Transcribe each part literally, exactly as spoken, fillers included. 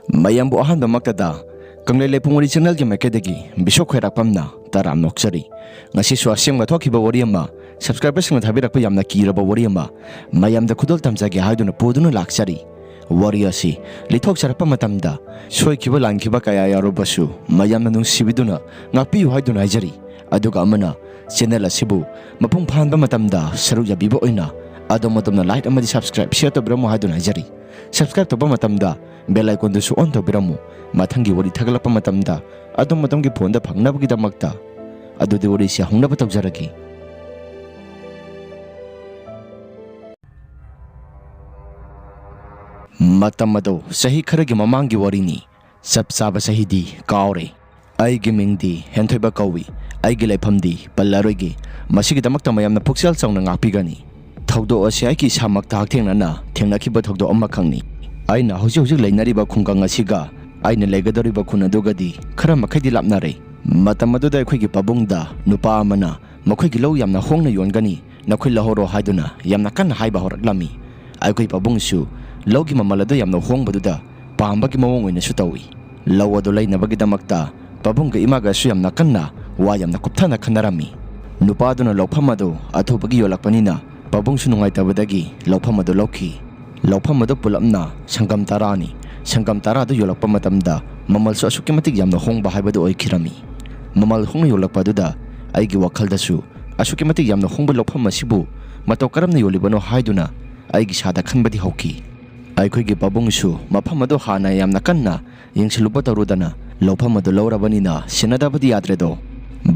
ꯃꯌꯥꯝꯕꯨ ꯑꯍꯥꯟꯕꯃꯛꯇꯗ ꯀꯪꯂꯩ ꯂꯩꯄꯨꯡ ꯋꯥꯔꯤ ꯆꯦꯅꯦꯜꯒꯤ ꯃꯥꯏꯀꯩꯗꯒꯤ ꯕꯤꯁꯣꯛ ꯈꯣꯏꯔꯥꯛꯄꯝꯅ ꯇꯔꯥꯝ ꯅꯣꯛꯆꯔꯤ꯫ ꯉꯁꯤꯁꯨ ꯑꯁꯦꯡꯕ ꯊꯣꯛꯈꯤꯕ ꯋꯥꯔꯤ ꯑꯃ, ꯁꯕꯁꯀ꯭ꯔꯥꯏꯕꯔꯁꯤꯡꯅ ꯊꯥꯕꯤꯔꯛꯄ ꯌꯥꯝꯅ ꯀꯤꯔꯕ ꯋꯥꯔꯤ ꯑꯃ ꯃꯌꯥꯝꯗ ꯈꯨꯗꯣꯜ ꯇꯝꯖꯒꯦ ꯍꯥꯏꯗꯨꯅ ꯄꯨꯗꯨꯅ ꯂꯥꯛꯆꯔꯤ꯫ ꯋꯥꯔꯤ ꯑꯁꯤ ꯂꯤꯊꯣꯛꯆꯔꯛꯄ ꯃꯇꯝꯗ ꯁꯣꯏꯈꯤꯕ ꯂꯥꯟꯈꯤꯕ ꯀꯌꯥ ꯌꯥꯎꯔꯕꯁꯨ ꯃꯌꯥꯝꯅ ꯅꯨꯡꯁꯤꯕꯤꯗꯨꯅ ꯉꯥꯛꯄꯤꯌꯨ ꯍꯥꯏꯗꯨꯅ ꯍꯥꯏꯖꯔꯤ꯫ ꯑꯗꯨꯒ ꯑꯃꯅ, ꯆꯦꯅꯦꯜ ꯑꯁꯤꯕꯨ ꯃꯄꯨꯡ ꯐꯥꯍꯟꯕ ꯃꯇꯝꯗ ꯁꯔꯨꯛ ꯌꯥꯕꯤꯕ ꯑꯣꯏꯅ ꯑꯗꯣꯝ ꯑꯗꯣꯝꯅ ꯂꯥꯏꯛ ꯑꯃꯗꯤ ꯁꯕꯁꯀ꯭ꯔꯥꯏꯕ, ꯁꯤꯌꯔ ꯇꯧꯕꯤꯔꯝꯃꯨ ꯍꯥꯏꯗꯨꯅ ꯍꯥꯏꯖꯔꯤ꯫ ꯁꯕꯁꯀ꯭ꯔꯥꯏꯕ ꯇꯧꯕ ꯃꯇꯝꯗ ꯕꯦꯜ ꯑꯥꯏꯀꯣꯟꯗꯨꯁꯨ ꯑꯣꯟ ꯇꯧꯕꯤꯔꯝꯃꯨ꯫ ꯃꯊꯪꯒꯤ ꯋꯥꯔꯤ ꯊꯥꯒꯠꯂꯛꯄ ꯃꯇꯝꯗ ꯑꯗꯣꯝ ꯑꯗꯣꯝꯒꯤ ꯐꯣꯟꯗ ꯐꯪꯅꯕꯒꯤꯗꯃꯛꯇ꯫ ꯑꯗꯨꯗꯤ ꯋꯥꯔꯤꯁꯤ ꯍꯧꯅꯕ ꯇꯧꯖꯔꯒꯦ꯫ ꯃꯇꯝ ꯑꯗꯨ ꯆꯍꯤ ꯈꯔꯒꯤ ꯃꯃꯥꯡꯒꯤ ꯋꯥꯔꯤꯅꯤ꯫ ꯆꯞ ꯆꯥꯕ ꯆꯍꯤꯗꯤ ꯀꯥꯎꯔꯦ꯫ ꯑꯩꯒꯤ ꯃꯤꯡꯗꯤ ꯍꯦꯟꯊꯣꯏꯕ ꯀꯧꯏ꯫ ꯑꯩꯒꯤ ꯂꯩꯐꯝꯗꯤ ꯄꯜꯂꯔꯣꯏꯒꯦ꯫ ꯃꯁꯤꯒꯤꯗꯃꯛꯇ ꯃꯌꯥꯝꯅ ꯄꯨꯛꯆꯦꯜ ꯆꯥꯎꯅ ꯉꯥꯛꯄꯤꯒꯅꯤ꯫ ꯊꯧꯗꯣꯛ ꯑꯁꯤ ꯑꯩꯒꯤ ꯏꯁꯥꯃꯛꯇ ꯍꯛꯊꯦꯡꯅꯅ ꯊꯦꯡꯅꯈꯤꯕ ꯊꯧꯗꯣꯛ ꯑꯃꯈꯛꯅꯤ꯫ ꯑꯩꯅ ꯍꯧꯖꯤꯛ ꯍꯧꯖꯤꯛ ꯂꯩꯅꯔꯤꯕ ꯈꯨꯡꯒꯪ ꯑꯁꯤꯒ ꯑꯩꯅ ꯂꯩꯒꯗꯧꯔꯤꯕ ꯈꯨꯟ ꯑꯗꯨꯒꯗꯤ ꯈꯔ ꯃꯈꯩꯗꯤ ꯂꯥꯞꯅꯔꯦ꯫ ꯃꯇꯝ ꯑꯗꯨꯗ ꯑꯩꯈꯣꯏꯒꯤ ꯄꯥꯕꯨꯡꯗ ꯅꯨꯄꯥ ꯑꯃꯅ ꯃꯈꯣꯏꯒꯤ ꯂꯧ ꯌꯥꯝꯅ ꯍꯣꯡꯅ ꯌꯣꯟꯒꯅꯤ, ꯅꯈꯣꯏ ꯂꯧꯍꯧꯔꯣ ꯍꯥꯏꯗꯨꯅ ꯌꯥꯝꯅ ꯀꯟꯅ ꯍꯥꯏꯕ ꯍꯧꯔꯛꯂꯝꯃꯤ꯫ ꯑꯩꯈꯣꯏ ꯄꯥꯕꯨꯡꯁꯨ ꯂꯧꯒꯤ ꯃꯃꯜ ꯑꯗꯨ ꯌꯥꯝꯅ ꯍꯣꯡꯕꯗꯨꯗ ꯄꯥꯝꯕꯒꯤ ꯃꯑꯣꯡ ꯑꯣꯏꯅꯁꯨ ꯇꯧꯏ꯫ ꯂꯧ ꯑꯗꯨ ꯂꯩꯅꯕꯒꯤꯗꯃꯛꯇ ꯄꯥꯕꯨꯡꯒ ꯏꯃꯥꯒꯁꯨ ꯌꯥꯝꯅ ꯀꯟꯅ ꯋꯥ ꯌꯥꯝꯅ ꯀꯨꯞꯊꯅ ꯈꯟꯅꯔꯝꯃꯤ꯫ ꯅꯨꯄꯥꯗꯨꯅ ꯂꯧꯐꯝ ꯑꯗꯨ ꯑꯊꯨꯕꯒꯤ ꯌꯣꯜꯂꯛꯄꯅꯤꯅ ꯄꯥꯕꯨꯡꯁꯨ ꯅꯨꯡꯉꯥꯏꯇꯕꯗꯒꯤ ꯂꯧꯐꯝ ꯑꯗꯨ ꯂꯧꯈꯤ꯫ ꯂꯧꯐꯝ ꯑꯗꯨ ꯄꯨꯂꯞꯅ ꯁꯪꯒꯝ ꯇꯔꯥꯅꯤ꯫ ꯁꯪꯒꯝ ꯇꯔꯥꯗꯨ ꯌꯣꯜꯂꯛꯄ ꯃꯇꯝꯗ ꯃꯃꯜꯁꯨ ꯑꯁꯨꯛꯀꯤ ꯃꯇꯤꯛ ꯌꯥꯝꯅ ꯍꯣꯡꯕ ꯍꯥꯏꯕꯗꯨ ꯑꯣꯏꯈꯤꯔꯝꯃꯤ꯫ ꯃꯃꯜ ꯍꯣꯡꯅ ꯌꯣꯜꯂꯛꯄ ꯑꯗꯨꯗ ꯑꯩꯒꯤ ꯋꯥꯈꯜꯗꯁꯨ ꯑꯁꯨꯛꯀꯤ ꯃꯇꯤꯛ ꯌꯥꯝꯅ ꯍꯣꯡꯕ ꯂꯧꯐꯝ ꯑꯁꯤꯕꯨ ꯃꯇꯧ ꯀꯔꯝꯅ ꯌꯣꯜꯂꯤꯕꯅꯣ ꯍꯥꯏꯗꯨꯅ ꯑꯩꯒꯤ ꯏꯁꯥꯗ ꯈꯟꯕꯗꯤ ꯍꯧꯈꯤ꯫ ꯑꯩꯈꯣꯏꯒꯤ ꯄꯥꯕꯨꯡꯁꯨ ꯃꯐꯝ ꯑꯗꯨ ꯍꯥꯟꯅ ꯌꯥꯝꯅ ꯀꯟꯅ ꯌꯦꯡꯁꯤꯜꯂꯨꯕ ꯇꯧꯔꯨꯗꯅ ꯂꯧꯐꯝ ꯑꯗꯨ ꯂꯧꯔꯕꯅꯤꯅ ꯁꯦꯟꯅꯗꯕꯗꯤ ꯌꯥꯗ꯭ꯔꯦꯗꯣ꯫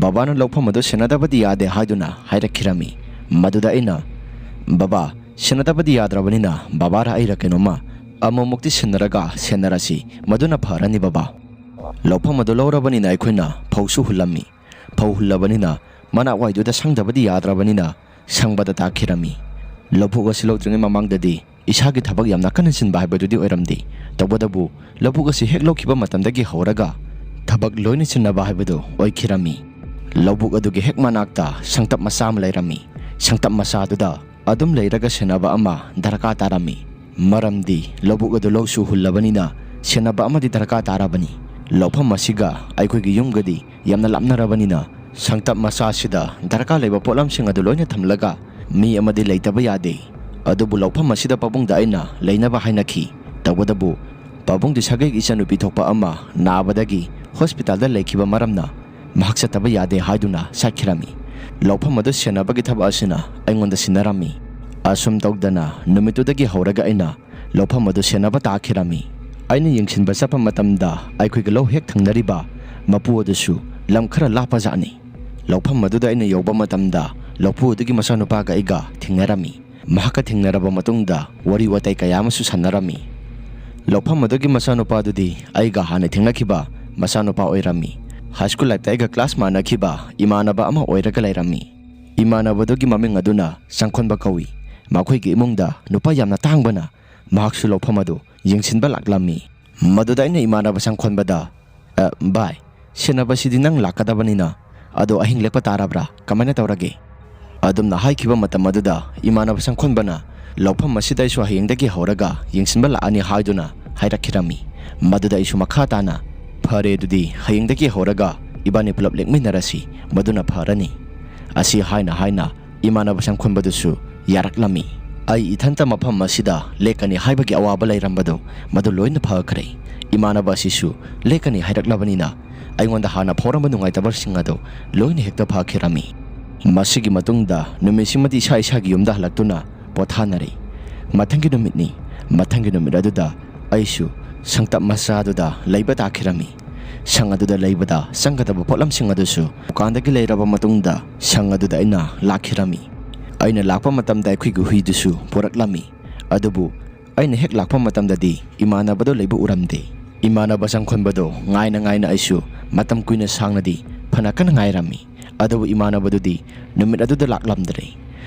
ꯕꯕꯥꯅ ꯂꯧꯐꯝ ꯑꯗꯨ ꯁꯦꯟꯅꯗꯕꯗꯤ ꯌꯥꯗꯦ ꯍꯥꯏꯗꯨꯅ ꯍꯥꯏꯔꯛꯈꯤꯔꯝꯃꯤ꯫ ꯃꯗꯨꯗ ꯑꯩꯅ, "ꯕꯕꯥ, ꯁꯦꯟꯅꯗꯕꯗꯤ ꯌꯥꯗ꯭ꯔꯕꯅꯤꯅ ꯕꯕꯥꯔ ꯑꯩꯔ ꯀꯩꯅꯣꯝꯃ ꯑꯃꯨꯛꯃꯨꯛꯇꯤ ꯁꯤꯟꯅꯔꯒ ꯁꯦꯟꯅꯔꯁꯤ, ꯃꯗꯨꯅ ꯐꯔꯅꯤ ꯕꯕꯥ꯫" ꯂꯧꯐꯝ ꯑꯗꯨ ꯂꯧꯔꯕꯅꯤꯅ ꯑꯩꯈꯣꯏꯅ ꯐꯧꯁꯨ ꯍꯨꯜꯂꯝꯃꯤ꯫ ꯐꯧ ꯍꯨꯜꯂꯕꯅꯤꯅ ꯃꯅꯥꯛ ꯋꯥꯏꯗꯨꯗ ꯁꯪꯗꯕꯗꯤ ꯌꯥꯗ꯭ꯔꯕꯅꯤꯅ ꯁꯪꯕꯗ ꯇꯥꯈꯤꯔꯝꯃꯤ꯫ ꯂꯧꯕꯨꯛ ꯑꯁꯤ ꯂꯧꯗ꯭ꯔꯤꯉꯩ ꯃꯃꯥꯡꯗꯗꯤ ꯏꯁꯥꯒꯤ ꯊꯕꯛ ꯌꯥꯝꯅ ꯀꯟꯅ ꯆꯤꯟꯕ ꯍꯥꯏꯕꯗꯨꯗꯤ ꯑꯣꯏꯔꯝꯗꯦ꯫ ꯇꯧꯕꯇꯕꯨ ꯂꯧꯕꯨꯛ ꯑꯁꯤ ꯍꯦꯛ ꯂꯧꯈꯤꯕ ꯃꯇꯝꯗꯒꯤ ꯍꯧꯔꯒ ꯊꯕꯛ ꯂꯣꯏꯅ ꯆꯤꯟꯅꯕ ꯍꯥꯏꯕꯗꯨ ꯑꯣꯏꯈꯤꯔꯝꯃꯤ꯫ ꯂꯧꯕꯨꯛ ꯑꯗꯨꯒꯤ ꯍꯦꯛ ꯃꯅꯥꯛꯇ ꯁꯪꯇꯞ ꯃꯆꯥ ꯑꯃ ꯂꯩꯔꯝꯃꯤ꯫ ꯁꯪꯇꯞ ꯃꯆꯥꯗꯨꯗ ꯑꯗꯨꯝ ꯂꯩꯔꯒ ꯁꯦꯟꯅꯕ ꯑꯃ ꯗꯔꯀꯥꯔ ꯇꯥꯔꯝꯃꯤ꯫ ꯃꯔꯝꯗꯤ ꯂꯧꯕꯨꯛ ꯑꯗꯨ ꯂꯧꯁꯨ ꯍꯨꯜꯂꯕꯅꯤꯅ ꯁꯦꯟꯅꯕ ꯑꯃꯗꯤ ꯗꯔꯀꯥꯔ ꯇꯥꯔꯕꯅꯤ꯫ ꯂꯧꯐꯝ ꯑꯁꯤꯒ ꯑꯩꯈꯣꯏꯒꯤ ꯌꯨꯝꯒꯗꯤ ꯌꯥꯝꯅ ꯂꯥꯞꯅꯔꯕꯅꯤꯅ, ꯁꯪꯇꯞ ꯃꯆꯥ ꯑꯁꯤꯗ ꯗꯔꯀꯥꯔ ꯂꯩꯕ ꯄꯣꯠꯂꯝꯁꯤꯡ ꯑꯗꯨ ꯂꯣꯏꯅ ꯊꯝꯂꯒ ꯃꯤ ꯑꯃꯗꯤ ꯂꯩꯇꯕ ꯌꯥꯗꯦ꯫ ꯑꯗꯨꯕꯨ ꯂꯧꯐꯝ ꯑꯁꯤꯗ ꯄꯥꯕꯨꯡꯗ ꯑꯩꯅ ꯂꯩꯅꯕ ꯍꯥꯏꯅꯈꯤ꯫ ꯇꯧꯕꯇꯕꯨ ꯄꯥꯕꯨꯡꯗꯤ ꯁꯥꯒꯩꯒꯤ ꯏꯆꯟꯅꯨꯄꯤ ꯊꯣꯛꯄ ꯑꯃ ꯅꯥꯕꯗꯒꯤ ꯍꯣꯁꯄꯤꯇꯥꯜꯗ ꯂꯩꯈꯤꯕ ꯃꯔꯝꯅ ꯃꯍꯥꯛ ꯆꯠꯇꯕ ꯌꯥꯗꯦ ꯍꯥꯏꯗꯨꯅ ꯆꯠꯈꯤꯔꯝꯃꯤ꯫ ꯂꯧꯐꯝ ꯑꯗꯨ ꯁꯦꯟꯅꯕꯒꯤ ꯊꯕꯛ ꯑꯁꯤꯅ ꯑꯩꯉꯣꯟꯗ ꯁꯤꯟꯅꯔꯝꯃꯤ꯫ ꯑꯁꯨꯝ ꯇꯧꯗꯅ ꯅꯨꯃꯤꯠꯇꯨꯗꯒꯤ ꯍꯧꯔꯒ ꯑꯩꯅ ꯂꯧꯐꯝ ꯑꯗꯨ ꯁꯦꯟꯅꯕ ꯇꯥꯈꯤꯔꯝꯃꯤ꯫ ꯑꯩꯅ ꯌꯦꯡꯁꯤꯟꯕ ꯆꯠꯄ ꯃꯇꯝꯗ ꯑꯩꯈꯣꯏꯒꯤ ꯂꯧ ꯍꯦꯛ ꯊꯪꯅꯔꯤꯕ ꯃꯄꯨ ꯑꯗꯨꯁꯨ ꯂꯝ ꯈꯔ ꯂꯥꯞꯄ ꯖꯥꯠꯅꯤ꯫ ꯂꯧꯐꯝ ꯑꯗꯨꯗ ꯑꯩꯅ ꯌꯧꯕ ꯃꯇꯝꯗ ꯂꯧꯄꯨ ꯑꯗꯨꯒꯤ ꯃꯆꯥꯅꯨꯄꯥꯒ ꯑꯩꯒ ꯊꯦꯡꯅꯔꯝꯃꯤ꯫ ꯃꯍꯥꯛꯀ ꯊꯦꯡꯅꯔꯕ ꯃꯇꯨꯡꯗ ꯋꯥꯔꯤ ꯋꯥꯇꯥꯏ ꯀꯌꯥ ꯑꯃꯁꯨ ꯁꯥꯟꯅꯔꯝꯃꯤ꯫ ꯂꯧꯐꯝ ꯑꯗꯨꯒꯤ ꯃꯆꯥꯅꯨꯄꯥꯗꯨꯗꯤ ꯑꯩꯒ ꯍꯥꯟꯅ ꯊꯦꯡꯅꯈꯤꯕ ꯃꯆꯥꯅꯨꯄꯥ ꯑꯣꯏꯔꯝꯃꯤ꯫ ꯍꯥꯏ ꯁ꯭ꯀꯨꯜ ꯂꯥꯏꯐꯇ ꯑꯩꯒ ꯀ꯭ꯂꯥꯁ ꯃꯥꯟꯅꯈꯤꯕ ꯏꯃꯥꯟꯅꯕ ꯑꯃ ꯑꯣꯏꯔꯒ ꯂꯩꯔꯝꯃꯤ꯫ ꯏꯃꯥꯟꯅꯕꯗꯨꯒꯤ ꯃꯃꯤꯡ ꯑꯗꯨꯅ ꯆꯪꯈꯣꯟꯕ ꯀꯧꯏ꯫ ꯃꯈꯣꯏꯒꯤ ꯏꯃꯨꯡꯗ ꯅꯨꯄꯥ ꯌꯥꯝꯅ ꯇꯥꯡꯕꯅ ꯃꯍꯥꯛꯁꯨ ꯂꯧꯐꯝ ꯑꯗꯨ ꯌꯦꯡꯁꯤꯟꯕ ꯂꯥꯛꯂꯝꯃꯤ꯫ ꯃꯗꯨꯗ ꯑꯩꯅ ꯏꯃꯥꯟꯅꯕ ꯁꯪꯈꯣꯟꯕꯗ, "ꯑ, ꯚꯥꯏ, ꯁꯦꯟꯅꯕꯁꯤꯗꯤ ꯅꯪ ꯂꯥꯛꯀꯗꯕꯅꯤꯅ, ꯑꯗꯣ ꯑꯍꯤꯡ ꯂꯦꯛꯄ ꯇꯥꯔꯕ꯭ꯔꯥ? ꯀꯃꯥꯏꯅ ꯇꯧꯔꯒꯦ?" ꯑꯗꯨꯝꯅ ꯍꯥꯏꯈꯤꯕ ꯃꯇꯝ ꯑꯗꯨꯗ ꯏꯃꯥꯟꯅꯕ ꯁꯪꯈꯣꯟꯕꯅ, "ꯂꯧꯐꯝ ꯑꯁꯤꯗ ꯑꯩꯁꯨ ꯍꯌꯦꯡꯗꯒꯤ ꯍꯧꯔꯒ ꯌꯦꯡꯁꯤꯟꯕ ꯂꯥꯛꯑꯅꯤ" ꯍꯥꯏꯗꯨꯅ ꯍꯥꯏꯔꯛꯈꯤꯔꯝꯃꯤ꯫ ꯃꯗꯨꯗ ꯑꯩꯁꯨ ꯃꯈꯥ ꯇꯥꯅ, "ꯐꯔꯦ, ꯑꯗꯨꯗꯤ ꯍꯌꯦꯡꯗꯒꯤ ꯍꯧꯔꯒ ꯏꯕꯥꯅꯤ ꯄꯨꯂꯞ ꯂꯦꯛꯃꯤꯟꯅꯔꯁꯤ, ꯃꯗꯨꯅ ꯐꯔꯅꯤ" ꯑꯁꯤ ꯍꯥꯏꯅ ꯍꯥꯏꯅ ꯏꯃꯥꯟꯅꯕ ꯁꯪꯈꯣꯟꯕꯗꯨꯁꯨ ꯌꯥꯔꯛꯂꯝꯃꯤ꯫ ꯑꯩ ꯏꯊꯟꯇ ꯃꯐꯝ ꯑꯁꯤꯗ ꯂꯦꯛꯀꯅꯤ ꯍꯥꯏꯕꯒꯤ ꯑꯋꯥꯕ ꯂꯩꯔꯝꯕꯗꯣ, ꯃꯗꯨ ꯂꯣꯏꯅ ꯐꯈ꯭ꯔꯦ꯫ ꯏꯃꯥꯟꯅꯕ ꯑꯁꯤꯁꯨ ꯂꯦꯛꯀꯅꯤ ꯍꯥꯏꯔꯛꯂꯕꯅꯤꯅ, ꯑꯩꯉꯣꯟꯗ ꯍꯥꯟꯅ ꯐꯥꯎꯔꯝꯕ ꯅꯨꯡꯉꯥꯏꯇꯕꯁꯤꯡ ꯑꯗꯨ ꯂꯣꯏꯅ ꯍꯦꯛꯇ ꯐꯈꯤꯔꯝꯃꯤ꯫ ꯃꯁꯤꯒꯤ ꯃꯇꯨꯡꯗ ꯅꯨꯃꯤꯠꯁꯤꯃꯗꯤ ꯏꯁꯥ ꯏꯁꯥꯒꯤ ꯌꯨꯝꯗ ꯍꯜꯂꯛꯇꯨꯅ ꯄꯣꯊꯥꯅꯔꯦ꯫ ꯃꯊꯪꯒꯤ ꯅꯨꯃꯤꯠꯅꯤ꯫ ꯃꯊꯪꯒꯤ ꯅꯨꯃꯤꯠ ꯑꯗꯨꯗ ꯑꯩꯁꯨ ꯁꯪꯇꯞ ꯃꯆꯥꯗꯨꯗ ꯂꯩꯕ ꯇꯥꯈꯤꯔꯝꯃꯤ꯫ ꯁꯪ ꯑꯗꯨꯗ ꯂꯩꯕꯗ ꯆꯪꯒꯗꯕ ꯄꯣꯠꯂꯝꯁꯤꯡ ꯑꯗꯨꯁꯨ ꯗꯨꯀꯥꯟꯗꯒꯤ ꯂꯩꯔꯕ ꯃꯇꯨꯡꯗ ꯁꯪ ꯑꯗꯨꯗ ꯑꯩꯅ ꯂꯥꯛꯈꯤꯔꯝꯃꯤ꯫ ꯑꯩꯅ ꯂꯥꯛꯄ ꯃꯇꯝꯗ ꯑꯩꯈꯣꯏꯒꯤ ꯍꯨꯏꯗꯨꯁꯨ ꯄꯨꯔꯛꯂꯝꯃꯤ꯫ ꯑꯗꯨꯕꯨ ꯑꯩꯅ ꯍꯦꯛ ꯂꯥꯛꯄ ꯃꯇꯝꯗꯗꯤ ꯏꯃꯥꯟꯅꯕꯗꯣ ꯂꯩꯕ ꯎꯔꯝꯗꯦ꯫ ꯏꯃꯥꯟꯅꯕ ꯆꯪꯈꯣꯟꯕꯗꯣ ꯉꯥꯏꯅ ꯉꯥꯏꯅ ꯑꯩꯁꯨ ꯃꯇꯝ ꯀꯨꯏꯅ ꯁꯥꯡꯅꯗꯤ ꯐꯅ ꯀꯟꯅ ꯉꯥꯏꯔꯝꯃꯤ꯫ ꯑꯗꯨꯕꯨ ꯏꯃꯥꯟꯅꯕꯗꯨꯗꯤ ꯅꯨꯃꯤꯠ ꯑꯗꯨꯗ ꯂꯥꯛꯂꯝꯗ꯭ꯔꯦ꯫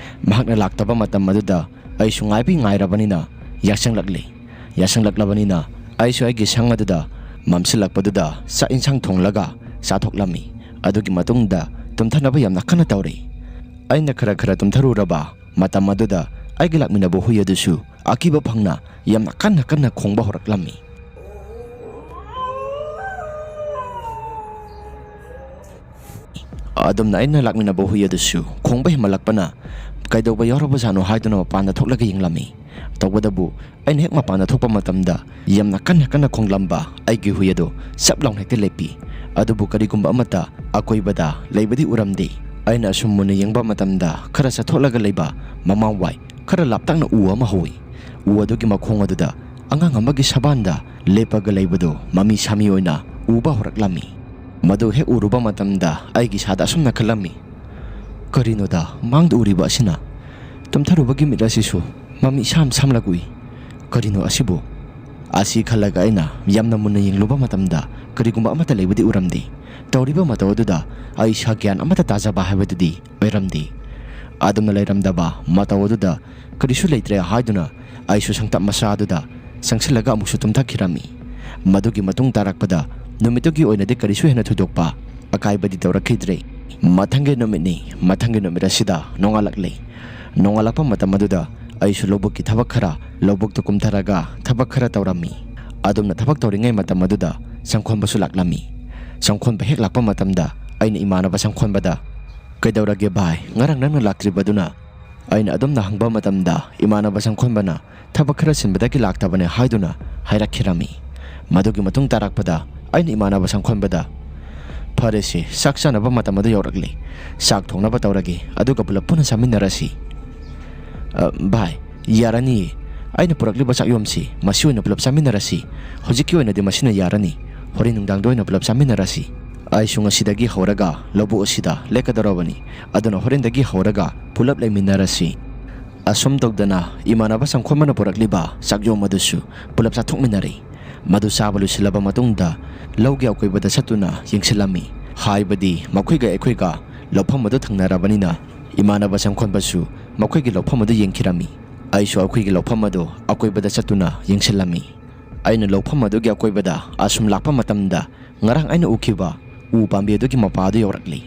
ꯃꯍꯥꯛꯅ ꯂꯥꯛꯇꯕ ꯃꯇꯝ ꯑꯗꯨꯗ ꯑꯩꯁꯨ ꯉꯥꯏꯕꯤ ꯉꯥꯏꯔꯕꯅꯤꯅ ꯌꯥꯁꯪꯂꯛꯂꯦ꯫ ꯌꯥꯁꯪꯂꯛꯂꯕꯅꯤꯅ ꯑꯩꯁꯨ ꯑꯩꯒꯤ ꯁꯪ ꯑꯗꯨꯗ ꯃꯝꯁꯤꯜꯂꯛꯄꯗꯨꯗ ꯆꯥꯛ ꯏꯟꯁꯥꯡ ꯊꯣꯡꯂꯒ ꯆꯥꯊꯣꯛꯂꯝꯃꯤ꯫ ꯑꯗꯨꯒꯤ ꯃꯇꯨꯡꯗ ꯇꯨꯝꯊꯅꯕ ꯌꯥꯝꯅ ꯀꯟꯅ ꯇꯧꯔꯦ꯫ ꯑꯩꯅ ꯈꯔ ꯈꯔ ꯇꯨꯝꯊꯔꯨꯔꯕ ꯃꯇꯝ ꯑꯗꯨꯗ ꯑꯩꯒꯤ ꯂꯥꯛꯃꯤꯟꯅꯕ ꯍꯨꯏ ꯑꯗꯨꯁꯨ ꯑꯀꯤꯕ ꯐꯪꯅ ꯌꯥꯝꯅ ꯀꯟꯅ ꯀꯟꯅ ꯈꯣꯡꯕ ꯍꯧꯔꯛꯂꯝꯃꯤ꯫ ꯑꯗꯨꯝꯅ ꯑꯩꯅ ꯂꯥꯛꯃꯤꯟꯅꯕ ꯍꯨꯏ ꯑꯗꯨꯁꯨ ꯈꯣꯡꯕ ꯍꯦꯟꯃꯜꯂꯛꯄꯅ ꯀꯩꯗꯧꯕ ꯌꯥꯎꯔꯕꯖꯥꯠꯅꯣ ꯍꯥꯏꯗꯨꯅ ꯃꯄꯥꯟꯗ ꯊꯣꯛꯂꯒ ꯌꯦꯡꯂꯝꯃꯤ꯫ ꯇꯧꯕꯇꯕꯨ ꯑꯩꯅ ꯍꯦꯛ ꯃꯄꯥꯟꯗ ꯊꯣꯛꯄ ꯃꯇꯝꯗ ꯌꯥꯝꯅ ꯀꯟꯅ ꯀꯟꯅ ꯈꯣꯡꯂꯝꯕ ꯑꯩꯒꯤ ꯍꯨꯏ ꯑꯗꯨ ꯆꯞ ꯂꯥꯎꯅ ꯍꯦꯛꯇ ꯂꯦꯞꯄꯤ꯫ ꯑꯗꯨꯕꯨ ꯀꯔꯤꯒꯨꯝꯕ ꯑꯃꯠꯇ ꯑꯀꯣꯏꯕꯗ ꯂꯩꯕꯗꯤ ꯎꯔꯝꯗꯦ꯫ ꯑꯩꯅ ꯑꯁꯨꯝ ꯃꯨꯟꯅ ꯌꯦꯡꯕ ꯃꯇꯝꯗ ꯈꯔ ꯆꯠꯊꯣꯛꯂꯒ ꯂꯩꯕ ꯃꯃꯥꯡꯋꯥꯏ ꯈꯔ ꯂꯥꯞꯇꯛꯅ ꯎ ꯑꯃ ꯍꯧꯏ꯫ ꯎ ꯑꯗꯨꯒꯤ ꯃꯈꯣꯡ ꯑꯗꯨꯗ ꯑꯉꯥꯡ ꯑꯃꯒꯤ ꯁꯕꯥꯟꯗ ꯂꯦꯞꯄꯒ ꯂꯩꯕꯗꯨ ꯃꯃꯤ ꯁꯥꯃꯤ ꯑꯣꯏꯅ ꯎꯕ ꯍꯧꯔꯛꯂꯝꯃꯤ꯫ ꯃꯗꯨ ꯍꯦꯛ ꯎꯔꯨꯕ ꯃꯇꯝꯗ ꯑꯩꯒꯤ ꯏꯁꯥꯗ ꯑꯁꯨꯝꯅ ꯈꯜꯂꯝꯃꯤ, "ꯀꯔꯤꯅꯣꯗ ꯃꯥꯡꯗ ꯎꯔꯤꯕ ꯑꯁꯤꯅ? ꯇꯨꯝꯊꯔꯨꯕꯒꯤ ꯃꯤꯠ ꯑꯁꯤꯁꯨ ꯃꯃꯤ ꯏꯁꯥꯝ ꯁꯥꯝꯂꯛ ꯎꯏ꯫ ꯀꯔꯤꯅꯣ ꯑꯁꯤꯕꯨ?" ꯑꯁꯤ ꯈꯜꯂꯒ ꯑꯩꯅ ꯌꯥꯝꯅ ꯃꯨꯟꯅ ꯌꯦꯡꯂꯨꯕ ꯃꯇꯝꯗ ꯀꯔꯤꯒꯨꯝꯕ ꯑꯃꯠꯇ ꯂꯩꯕꯗꯤ ꯎꯔꯝꯗꯦ꯫ ꯇꯧꯔꯤꯕ ꯃꯇꯧ ꯑꯗꯨꯗ ꯑꯩ ꯏꯁꯥ ꯒ꯭ꯌꯥꯟ ꯑꯃꯠꯇ ꯇꯥꯖꯕ ꯍꯥꯏꯕꯗꯨꯗꯤ ꯑꯣꯏꯔꯝꯗꯦ꯫ ꯑꯗꯨꯝꯅ ꯂꯩꯔꯝꯗꯕ ꯃꯇꯧ ꯑꯗꯨꯗ ꯀꯔꯤꯁꯨ ꯂꯩꯇ꯭ꯔꯦ ꯍꯥꯏꯗꯨꯅ ꯑꯩꯁꯨ ꯁꯪꯇꯞ ꯃꯆꯥ ꯑꯗꯨꯗ ꯆꯪꯁꯤꯜꯂꯒ ꯑꯃꯨꯛꯁꯨ ꯇꯨꯝꯊꯈꯤꯔꯝꯃꯤ꯫ ꯃꯗꯨꯒꯤ ꯃꯇꯨꯡ ꯇꯥꯔꯛꯄꯗ ꯅꯨꯃꯤꯠꯇꯨꯒꯤ ꯑꯣꯏꯅꯗꯤ ꯀꯔꯤꯁꯨ ꯍꯦꯟꯅ ꯊꯣꯏꯗꯣꯛꯄ ꯑꯀꯥꯏꯕꯗꯤ ꯇꯧꯔꯛꯈꯤꯗ꯭ꯔꯦ꯫ ꯃꯊꯪꯒꯤ ꯅꯨꯃꯤꯠꯅꯤ꯫ ꯃꯊꯪꯒꯤ ꯅꯨꯃꯤꯠ ꯑꯁꯤꯗ ꯅꯣꯡꯉꯥꯜꯂꯛꯂꯦ꯫ ꯅꯣꯡꯉꯥꯜꯂꯛꯄ ꯃꯇꯝ ꯑꯗꯨꯗ ꯑꯩꯁꯨ ꯂꯧꯕꯨꯛꯀꯤ ꯊꯕꯛ ꯈꯔ ꯂꯧꯕꯨꯛꯇ ꯀꯨꯝꯊꯔꯒ ꯊꯕꯛ ꯈꯔ ꯇꯧꯔꯝꯃꯤ꯫ ꯑꯗꯨꯝꯅ ꯊꯕꯛ ꯇꯧꯔꯤꯉꯩ ꯃꯇꯝ ꯑꯗꯨꯗ ꯁꯪꯈꯣꯟꯕꯁꯨ ꯂꯥꯛꯂꯝꯃꯤ꯫ ꯁꯪꯈꯣꯟꯕ ꯍꯦꯛ ꯂꯥꯛꯄ ꯃꯇꯝꯗ ꯑꯩꯅ ꯏꯃꯥꯟꯅꯕ ꯁꯪꯈꯣꯟꯕꯗ, "ꯀꯩꯗꯧꯔꯒꯦ ꯚꯥꯏ, ꯉꯔꯥꯡ ꯅꯪꯅ ꯂꯥꯛꯇ꯭ꯔꯤꯕꯗꯨꯅ?" ꯑꯩꯅ ꯑꯗꯨꯝꯅ ꯍꯪꯕ ꯃꯇꯝꯗ ꯏꯃꯥꯟꯅꯕ ꯁꯪꯈꯣꯟꯕꯅ ꯊꯕꯛ ꯈꯔ ꯆꯤꯟꯕꯗꯒꯤ ꯂꯥꯛꯇꯕꯅꯦ ꯍꯥꯏꯗꯨꯅ ꯍꯥꯏꯔꯛꯈꯤꯔꯝꯃꯤ꯫ ꯃꯗꯨꯒꯤ ꯃꯇꯨꯡ ꯇꯥꯔꯛꯄꯗ ꯑꯩꯅ ꯏꯃꯥꯟꯅꯕ ꯁꯪꯈꯣꯟꯕꯗ, "ꯐꯔꯦꯁꯦ, ꯆꯥꯛ ꯆꯥꯅꯕ ꯃꯇꯝ ꯑꯗꯨ ꯌꯧꯔꯛꯂꯦ꯫ ꯆꯥꯛ ꯊꯣꯡꯅꯕ ꯇꯧꯔꯒꯦ, ꯑꯗꯨꯒ ꯄꯨꯂꯞ ꯄꯨꯟꯅ ꯆꯥꯃꯤꯟꯅꯔꯁꯤ꯫" "ꯑ, ꯚꯥꯏ, ꯌꯥꯔꯅꯤꯌꯦ꯫ ꯑꯩꯅ ꯄꯨꯔꯛꯂꯤꯕ ꯆꯥꯛꯌꯣꯝꯁꯤ ꯃꯁꯤ ꯑꯣꯏꯅ ꯄꯨꯂꯞ ꯆꯥꯃꯤꯟꯅꯔꯁꯤ꯫ ꯍꯧꯖꯤꯛꯀꯤ ꯑꯣꯏꯅꯗꯤ ꯃꯁꯤꯅ ꯌꯥꯔꯅꯤ꯫ ꯍꯣꯔꯦꯟ ꯅꯨꯡꯗꯥꯡꯗ ꯑꯣꯏꯅ ꯄꯨꯂꯞ ꯆꯥꯃꯤꯟꯅꯔꯁꯤ꯫ ꯑꯩꯁꯨ ꯉꯁꯤꯗꯒꯤ ꯍꯧꯔꯒ ꯂꯧꯕꯨꯛ ꯑꯁꯤꯗ ꯂꯦꯛꯀꯗꯧꯔꯕꯅꯤ꯫ ꯑꯗꯨꯅ ꯍꯣꯔꯦꯟꯗꯒꯤ ꯍꯧꯔꯒ ꯄꯨꯂꯞ ꯂꯩꯃꯤꯟꯅꯔꯁꯤ꯫" ꯑꯁꯨꯝ ꯇꯧꯗꯅ ꯏꯃꯥꯟꯅꯕ ꯁꯪꯈꯣꯟꯕꯅ ꯄꯨꯔꯛꯂꯤꯕ ꯆꯥꯛꯌꯣꯝ ꯑꯗꯨꯁꯨ ꯄꯨꯂꯞ ꯆꯥꯊꯣꯛꯃꯤꯟꯅꯔꯦ꯫ ꯃꯗꯨ ꯆꯥꯕ ꯂꯣꯏꯁꯤꯜꯂꯕ ꯃꯇꯨꯡꯗ ꯂꯧꯒꯤ ꯑꯀꯣꯏꯕꯗ ꯆꯠꯇꯨꯅ ꯌꯦꯡꯁꯤꯜꯂꯝꯃꯤ꯫ ꯍꯥꯏꯕꯗꯤ ꯃꯈꯣꯏꯒ ꯑꯩꯈꯣꯏꯒ ꯂꯧꯐꯝ ꯑꯗꯨ ꯊꯪꯅꯔꯕꯅꯤꯅ ꯏꯃꯥꯟꯅꯕ ꯁꯪꯈꯣꯟꯕꯁꯨ ꯃꯈꯣꯏꯒꯤ ꯂꯧꯐꯝ ꯑꯗꯨ ꯌꯦꯡꯈꯤꯔꯝꯃꯤ꯫ ꯑꯩꯁꯨ ꯑꯩꯈꯣꯏꯒꯤ ꯂꯧꯐꯝ ꯑꯗꯨ ꯑꯀꯣꯏꯕꯗ ꯆꯠꯇꯨꯅ ꯌꯦꯡꯁꯤꯜꯂꯝꯃꯤ꯫ ꯑꯩꯅ ꯂꯧꯐꯝ ꯑꯗꯨꯒꯤ ꯑꯀꯣꯏꯕꯗ ꯑꯁꯨꯝ ꯂꯥꯛꯄ ꯃꯇꯝꯗ ꯉꯔꯥꯡ ꯑꯩꯅ ꯎꯈꯤꯕ ꯎ ꯄꯥꯝꯕꯤ ꯑꯗꯨꯒꯤ ꯃꯄꯥ ꯑꯗꯨ ꯌꯧꯔꯛꯂꯤ꯫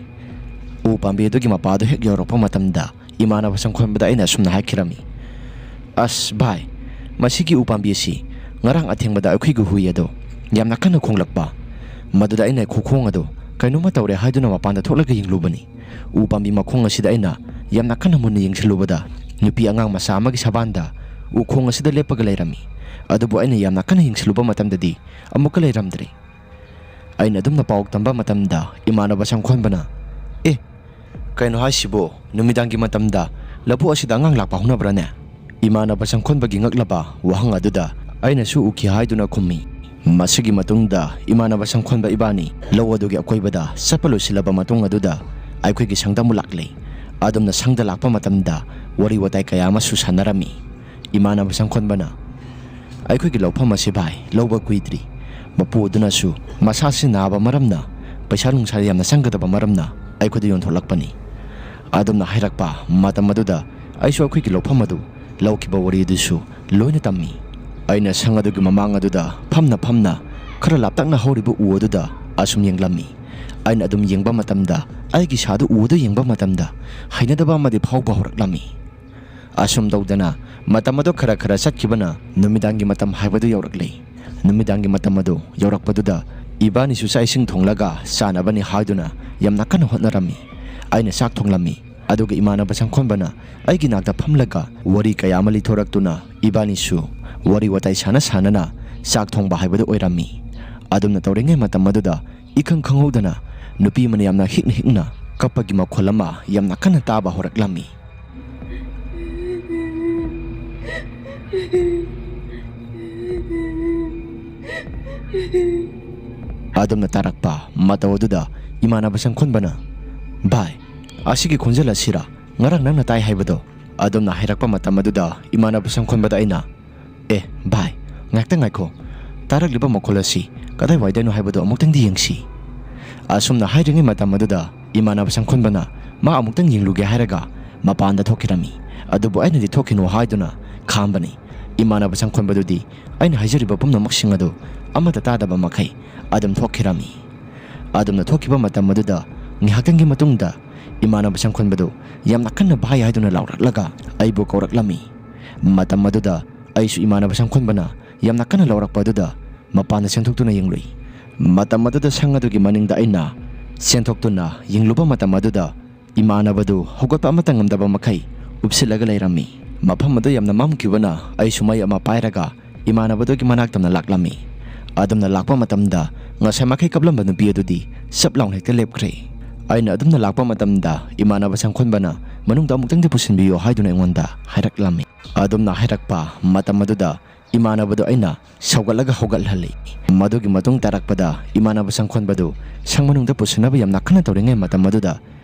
ꯎ ꯄꯥꯝꯕꯤ ꯑꯗꯨꯒꯤ ꯃꯄꯥ ꯑꯗꯨ ꯍꯦꯛ ꯌꯧꯔꯛꯄ ꯃꯇꯝꯗ ꯏꯃꯥꯟꯅꯕ ꯁꯪꯈꯣꯟꯕꯗ ꯑꯩꯅ ꯑꯁꯨꯝꯅ ꯍꯥꯏꯈꯤꯔꯝꯃꯤ, "ꯑꯁ ꯚꯥꯏ, ꯃꯁꯤꯒꯤ ꯎ ꯄꯥꯝꯕꯤ ꯑꯁꯤ ꯉꯔꯥꯡ ꯑꯊꯦꯡꯕꯗ ꯑꯩꯈꯣꯏꯒꯤ ꯍꯨꯏ ꯑꯗꯣ ꯌꯥꯝꯅ ꯀꯟꯅ ꯈꯣꯡꯂꯛꯄ, ꯃꯗꯨꯗ ꯑꯩꯅ ꯈꯨꯈꯣꯡ ꯑꯗꯨ ꯀꯩꯅꯣꯝꯃ ꯇꯧꯔꯦ ꯍꯥꯏꯗꯨꯅ ꯃꯄꯥꯟꯗ ꯊꯣꯛꯂꯒ ꯌꯦꯡꯂꯨꯕꯅꯤ꯫ ꯎ ꯄꯥꯝꯕꯤ ꯃꯈꯣꯡ ꯑꯁꯤꯗ ꯑꯩꯅ ꯌꯥꯝꯅ ꯀꯟꯅ ꯃꯨꯟꯅ ꯌꯦꯡꯁꯤꯜꯂꯨꯕꯗ, ꯅꯨꯄꯤ ꯑꯉꯥꯡ ꯃꯆꯥ ꯑꯃꯒꯤ ꯁꯕꯥꯟꯗ ꯎꯈꯣꯡ ꯑꯁꯤꯗ ꯂꯦꯞꯄꯒ ꯂꯩꯔꯝꯃꯤ꯫ ꯑꯗꯨꯕꯨ ꯑꯩꯅ ꯌꯥꯝꯅ ꯀꯟꯅ ꯌꯦꯡꯁꯤꯜꯂꯨꯕ ꯃꯇꯝꯗꯗꯤ ꯑꯃꯨꯛꯀ ꯂꯩꯔꯝꯗ꯭ꯔꯦ꯫ ꯑꯩꯅ ꯑꯗꯨꯝꯅ ꯄꯥꯎ ꯇꯝꯕ ꯃꯇꯝꯗ ꯏꯃꯥꯟꯅꯕ ꯁꯪꯈꯣꯟꯕꯅ, "ꯑꯦ, ꯀꯩꯅꯣ ꯍꯥꯏꯁꯤꯕꯣ? ꯅꯨꯃꯤꯗꯥꯡꯒꯤ ꯃꯇꯝꯗ ꯂꯧꯕꯨꯛ ꯑꯁꯤꯗ ꯑꯉꯥꯡ ꯂꯥꯛꯄ ꯍꯧꯅꯕ꯭ꯔꯥꯅꯦ?" ꯏꯃꯥꯟꯅꯕ ꯁꯪꯈꯣꯟꯕꯒꯤ ꯉꯛꯂꯕ ꯋꯥꯍꯪ ꯑꯗꯨꯗ ꯑꯩꯅꯁꯨ ꯎꯈꯤ ꯍꯥꯏꯗꯨꯅ ꯈꯨꯝꯃꯤ꯫ ꯃꯁꯤꯒꯤ ꯃꯇꯨꯡꯗ ꯏꯃꯥꯟꯅꯕ ꯁꯪꯈꯣꯟꯕ ꯏꯕꯥꯅꯤ ꯂꯧ ꯑꯗꯨꯒꯤ ꯑꯀꯣꯏꯕꯗ ꯆꯠꯄ ꯂꯣꯏꯁꯤꯜꯂꯕ ꯃꯇꯨꯡ ꯑꯗꯨꯗ ꯑꯩꯈꯣꯏꯒꯤ ꯁꯪꯗ ꯑꯃꯨꯛ ꯂꯥꯛꯂꯦ꯫ ꯑꯗꯨꯝꯅ ꯁꯪꯗ ꯂꯥꯛꯄ ꯃꯇꯝꯗ ꯋꯥꯔꯤ ꯋꯥꯇꯥꯏ ꯀꯌꯥ ꯑꯃꯁꯨ ꯁꯥꯟꯅꯔꯝꯃꯤ꯫ ꯏꯃꯥꯟꯅꯕ ꯁꯪꯈꯣꯟꯕꯅ, "ꯑꯩꯈꯣꯏꯒꯤ ꯂꯧꯐꯝ ꯑꯁꯤ, ꯚꯥꯏ, ꯂꯧꯕ ꯀꯨꯏꯗ꯭ꯔꯤ꯫ ꯃꯄꯨ ꯑꯗꯨꯅꯁꯨ ꯃꯁꯥꯁꯤ ꯅꯥꯕ ꯃꯔꯝꯅ, ꯄꯩꯁꯥ ꯅꯨꯡꯁꯥ ꯌꯥꯝꯅ ꯆꯪꯒꯗꯕ ꯃꯔꯝꯅ ꯑꯩꯈꯣꯏꯗ ꯌꯣꯟꯊꯣꯛꯂꯛꯄꯅꯤ"꯫ ꯑꯗꯨꯝꯅ ꯍꯥꯏꯔꯛꯄ ꯃꯇꯝ ꯑꯗꯨꯗ ꯑꯩꯁꯨ ꯑꯩꯈꯣꯏꯒꯤ ꯂꯧꯐꯝ ꯑꯗꯨ ꯂꯧꯈꯤꯕ ꯋꯥꯔꯤ ꯑꯗꯨꯁꯨ ꯂꯣꯏꯅ ꯇꯝꯃꯤ꯫ ꯑꯩꯅ ꯁꯪ ꯑꯗꯨꯒꯤ ꯃꯃꯥꯡ ꯑꯗꯨꯗ ꯐꯝꯅ ꯐꯝꯅ ꯈꯔ ꯂꯥꯞꯇꯛꯅ ꯍꯧꯔꯤꯕ ꯎ ꯑꯗꯨꯗ ꯑꯁꯨꯝ ꯌꯦꯡꯂꯝꯃꯤ꯫ ꯑꯩꯅ ꯑꯗꯨꯝ ꯌꯦꯡꯕ ꯃꯇꯝꯗ, ꯑꯩꯒꯤ ꯏꯁꯥꯗꯨ ꯎ ꯑꯗꯨ ꯌꯦꯡꯕ ꯃꯇꯝꯗ ꯍꯩꯅꯗꯕ ꯑꯃꯗꯤ ꯐꯥꯎꯕ ꯍꯧꯔꯛꯂꯝꯃꯤ꯫ ꯑꯁꯨꯝ ꯇꯧꯗꯅ ꯃꯇꯝ ꯑꯗꯨ ꯈꯔ ꯈꯔ ꯆꯠꯈꯤꯕꯅ ꯅꯨꯃꯤꯗꯥꯡꯒꯤ ꯃꯇꯝ ꯍꯥꯏꯕꯗꯨ ꯌꯧꯔꯛꯂꯦ꯫ ꯅꯨꯃꯤꯗꯥꯡꯒꯤ ꯃꯇꯝ ꯑꯗꯨ ꯌꯧꯔꯛꯄꯗꯨꯗ ꯏꯕꯥꯅꯤꯁꯨ ꯆꯥꯛ ꯏꯁꯤꯡ ꯊꯣꯡꯂꯒ ꯆꯥꯅꯕꯅꯤ ꯍꯥꯏꯗꯨꯅ ꯌꯥꯝꯅ ꯀꯟꯅ ꯍꯣꯠꯅꯔꯝꯃꯤ꯫ ꯑꯩꯅ ꯆꯥꯛ ꯊꯣꯡꯂꯝꯃꯤ꯫ ꯑꯗꯨꯒ ꯏꯃꯥꯟꯅꯕ ꯁꯪꯈꯣꯟꯕꯅ ꯑꯩꯒꯤ ꯅꯥꯛꯇ ꯐꯝꯂꯒ ꯋꯥꯔꯤ ꯀꯌꯥ ꯑꯃ ꯂꯤꯊꯣꯔꯛꯇꯨꯅ ꯏꯕꯥꯅꯤꯁꯨ ꯋꯥꯔꯤ ꯋꯥꯇꯥꯏ ꯁꯥꯟꯅ ꯁꯥꯟꯅꯅ ꯆꯥꯛ ꯊꯣꯡꯕ ꯍꯥꯏꯕꯗꯨ ꯑꯣꯏꯔꯝꯃꯤ꯫ ꯑꯗꯨꯝꯅ ꯇꯧꯔꯤꯉꯩ ꯃꯇꯝ ꯑꯗꯨꯗ ꯏꯈꯪ ꯈꯪꯍꯧꯗꯅ ꯅꯨꯄꯤ ꯑꯃꯅ ꯌꯥꯝꯅ ꯍꯤꯛꯅ ꯍꯤꯛꯅ ꯀꯞꯄꯒꯤ ꯃꯈꯣꯜ ꯑꯃ ꯌꯥꯝꯅ ꯀꯟꯅ ꯇꯥꯕ ꯍꯧꯔꯛꯂꯝꯃꯤ꯫ ꯑꯗꯨꯝꯅ ꯇꯥꯔꯛꯄ ꯃꯇꯧ ꯑꯗꯨꯗ ꯏꯃꯥꯟꯅꯕ ꯁꯪꯈꯣꯟꯕꯅ, "ꯚꯥꯏ, ꯑꯁꯤꯒꯤ ꯈꯣꯟꯖꯦꯜ ꯑꯁꯤꯔ ꯉꯔꯥꯡ ꯅꯪꯅ ꯇꯥꯏ ꯍꯥꯏꯕꯗꯣ?" ꯑꯗꯨꯝꯅ ꯍꯥꯏꯔꯛꯄ ꯃꯇꯝ ꯑꯗꯨꯗ ꯏꯃꯥꯟꯅꯕ ꯁꯪꯈꯣꯟꯕꯗ ꯑꯩꯅ, "ꯑꯦ ꯚꯥꯏ, ꯉꯥꯏꯍꯥꯛꯇꯪ ꯉꯥꯏꯈꯣ, ꯇꯥꯔꯛꯂꯤꯕ ꯃꯈꯣꯜ ꯑꯁꯤ ꯀꯗꯥꯏꯋꯥꯏꯗꯅꯣ ꯍꯥꯏꯕꯗꯨ ꯑꯃꯨꯛꯇꯪꯗꯤ ꯌꯦꯡꯁꯤ"꯫ ꯑꯁꯨꯝꯅ ꯍꯥꯏꯔꯤꯉꯩ ꯃꯇꯝ ꯑꯗꯨꯗ ꯏꯃꯥꯟꯅꯕ ꯁꯪꯈꯣꯟꯕꯅ ꯃꯥ ꯑꯃꯨꯛꯇꯪ ꯌꯦꯡꯂꯨꯒꯦ ꯍꯥꯏꯔꯒ ꯃꯄꯥꯟꯗ ꯊꯣꯛꯈꯤꯔꯝꯃꯤ꯫ ꯑꯗꯨꯕꯨ ꯑꯩꯅꯗꯤ ꯊꯣꯛꯈꯤꯅꯨ ꯍꯥꯏꯗꯨꯅ ꯈꯥꯝꯕꯅꯤ꯫ ꯏꯃꯥꯟꯅꯕ ꯁꯪꯈꯣꯟꯕꯗꯨꯗꯤ ꯑꯩꯅ ꯍꯥꯏꯖꯔꯤꯕ ꯄꯨꯝꯅꯃꯛꯁꯤꯡ ꯑꯗꯨ ꯑꯃꯠꯇ ꯇꯥꯗꯕ ꯃꯈꯩ ꯑꯗꯨꯝ ꯊꯣꯛꯈꯤꯔꯝꯃꯤ꯫ ꯑꯗꯨꯝꯅ ꯊꯣꯛꯈꯤꯕ ꯃꯇꯝ ꯑꯗꯨꯗ ꯉꯥꯏꯍꯥꯛꯇꯪꯒꯤ ꯃꯇꯨꯡꯗ ꯏꯃꯥꯟꯅꯕ ꯁꯪꯈꯣꯟꯕꯗꯨ ꯌꯥꯝꯅ ꯀꯟꯅ "ꯚꯥꯏ" ꯍꯥꯏꯗꯨꯅ ꯂꯥꯎꯔꯛꯂꯒ ꯑꯩꯕꯨ ꯀꯧꯔꯛꯂꯝꯃꯤ꯫ ꯃꯇꯝ ꯑꯗꯨꯗ ꯑꯩꯁꯨ ꯏꯃꯥꯟꯅꯕ ꯁꯪꯈꯣꯟꯕꯅ ꯌꯥꯝꯅ ꯀꯟꯅ ꯂꯥꯎꯔꯛꯄ ꯑꯗꯨꯗ ꯃꯄꯥꯟꯗ ꯆꯦꯟꯊꯣꯛꯇꯨꯅ ꯌꯦꯡꯂꯨꯏ꯫ ꯃꯇꯝ ꯑꯗꯨꯗ ꯁꯪ ꯑꯗꯨꯒꯤ ꯃꯅꯤꯡꯗ ꯑꯩꯅ ꯆꯦꯟꯊꯣꯛꯇꯨꯅ ꯌꯦꯡꯂꯨꯕ ꯃꯇꯝ ꯑꯗꯨꯗ ꯏꯃꯥꯟꯅꯕꯗꯨ ꯍꯧꯒꯠꯄ ꯑꯃꯠꯇ ꯉꯝꯗꯕ ꯃꯈꯩ ꯎꯞꯁꯤꯜꯂꯒ ꯂꯩꯔꯝꯃꯤ꯫ ꯃꯐꯝ ꯑꯗꯨ ꯌꯥꯝꯅ ꯃꯝꯈꯤꯕꯅ ꯑꯩꯁꯨ ꯃꯩ ꯑꯃ ꯄꯥꯏꯔꯒ ꯏꯃꯥꯟꯅꯕꯗꯨꯒꯤ ꯃꯅꯥꯛꯇꯝꯅ ꯂꯥꯛꯂꯝꯃꯤ꯫ ꯑꯗꯨꯝꯅ ꯂꯥꯛꯄ ꯃꯇꯝꯗ ꯉꯁꯥꯏ ꯃꯈꯩ ꯀꯞꯂꯝꯕ ꯅꯨꯄꯤ ꯑꯗꯨꯗꯤ ꯆꯞ ꯂꯥꯎꯅ ꯍꯦꯛꯇ ꯂꯦꯞꯈ꯭ꯔꯦ꯫ ꯑꯩꯅ ꯑꯗꯨꯝꯅ ꯂꯥꯛꯄ ꯃꯇꯝꯗ ꯏꯃꯥꯟꯅꯕ ꯁꯪꯈꯣꯟꯕꯅ ꯃꯅꯨꯡꯗ ꯑꯃꯨꯛꯇꯪꯗꯤ ꯄꯨꯁꯤꯟꯕꯤꯌꯨ ꯍꯥꯏꯗꯨꯅ ꯑꯩꯉꯣꯟꯗ ꯍꯥꯏꯔꯛꯂꯝꯃꯤ꯫ ꯑꯗꯨꯝꯅ ꯍꯥꯏꯔꯛꯄ ꯃꯇꯝ ꯑꯗꯨꯗ ꯏꯃꯥꯟꯅꯕꯗꯨ ꯑꯩꯅ ꯁꯧꯒꯠꯂꯒ ꯍꯧꯒꯠꯍꯜꯂꯤ꯫ ꯃꯗꯨꯒꯤ ꯃꯇꯨꯡ ꯇꯥꯔꯛꯄꯗ ꯏꯃꯥꯟꯅꯕ ꯁꯪꯈꯣꯟꯕꯗꯨ ꯁꯪ ꯃꯅꯨꯡꯗ ꯄꯨꯁꯤꯟꯅꯕ ꯌꯥꯝꯅ ꯀꯟꯅ ꯇꯧꯔꯤꯉꯩ ꯃꯇꯝ ꯑꯗꯨꯗ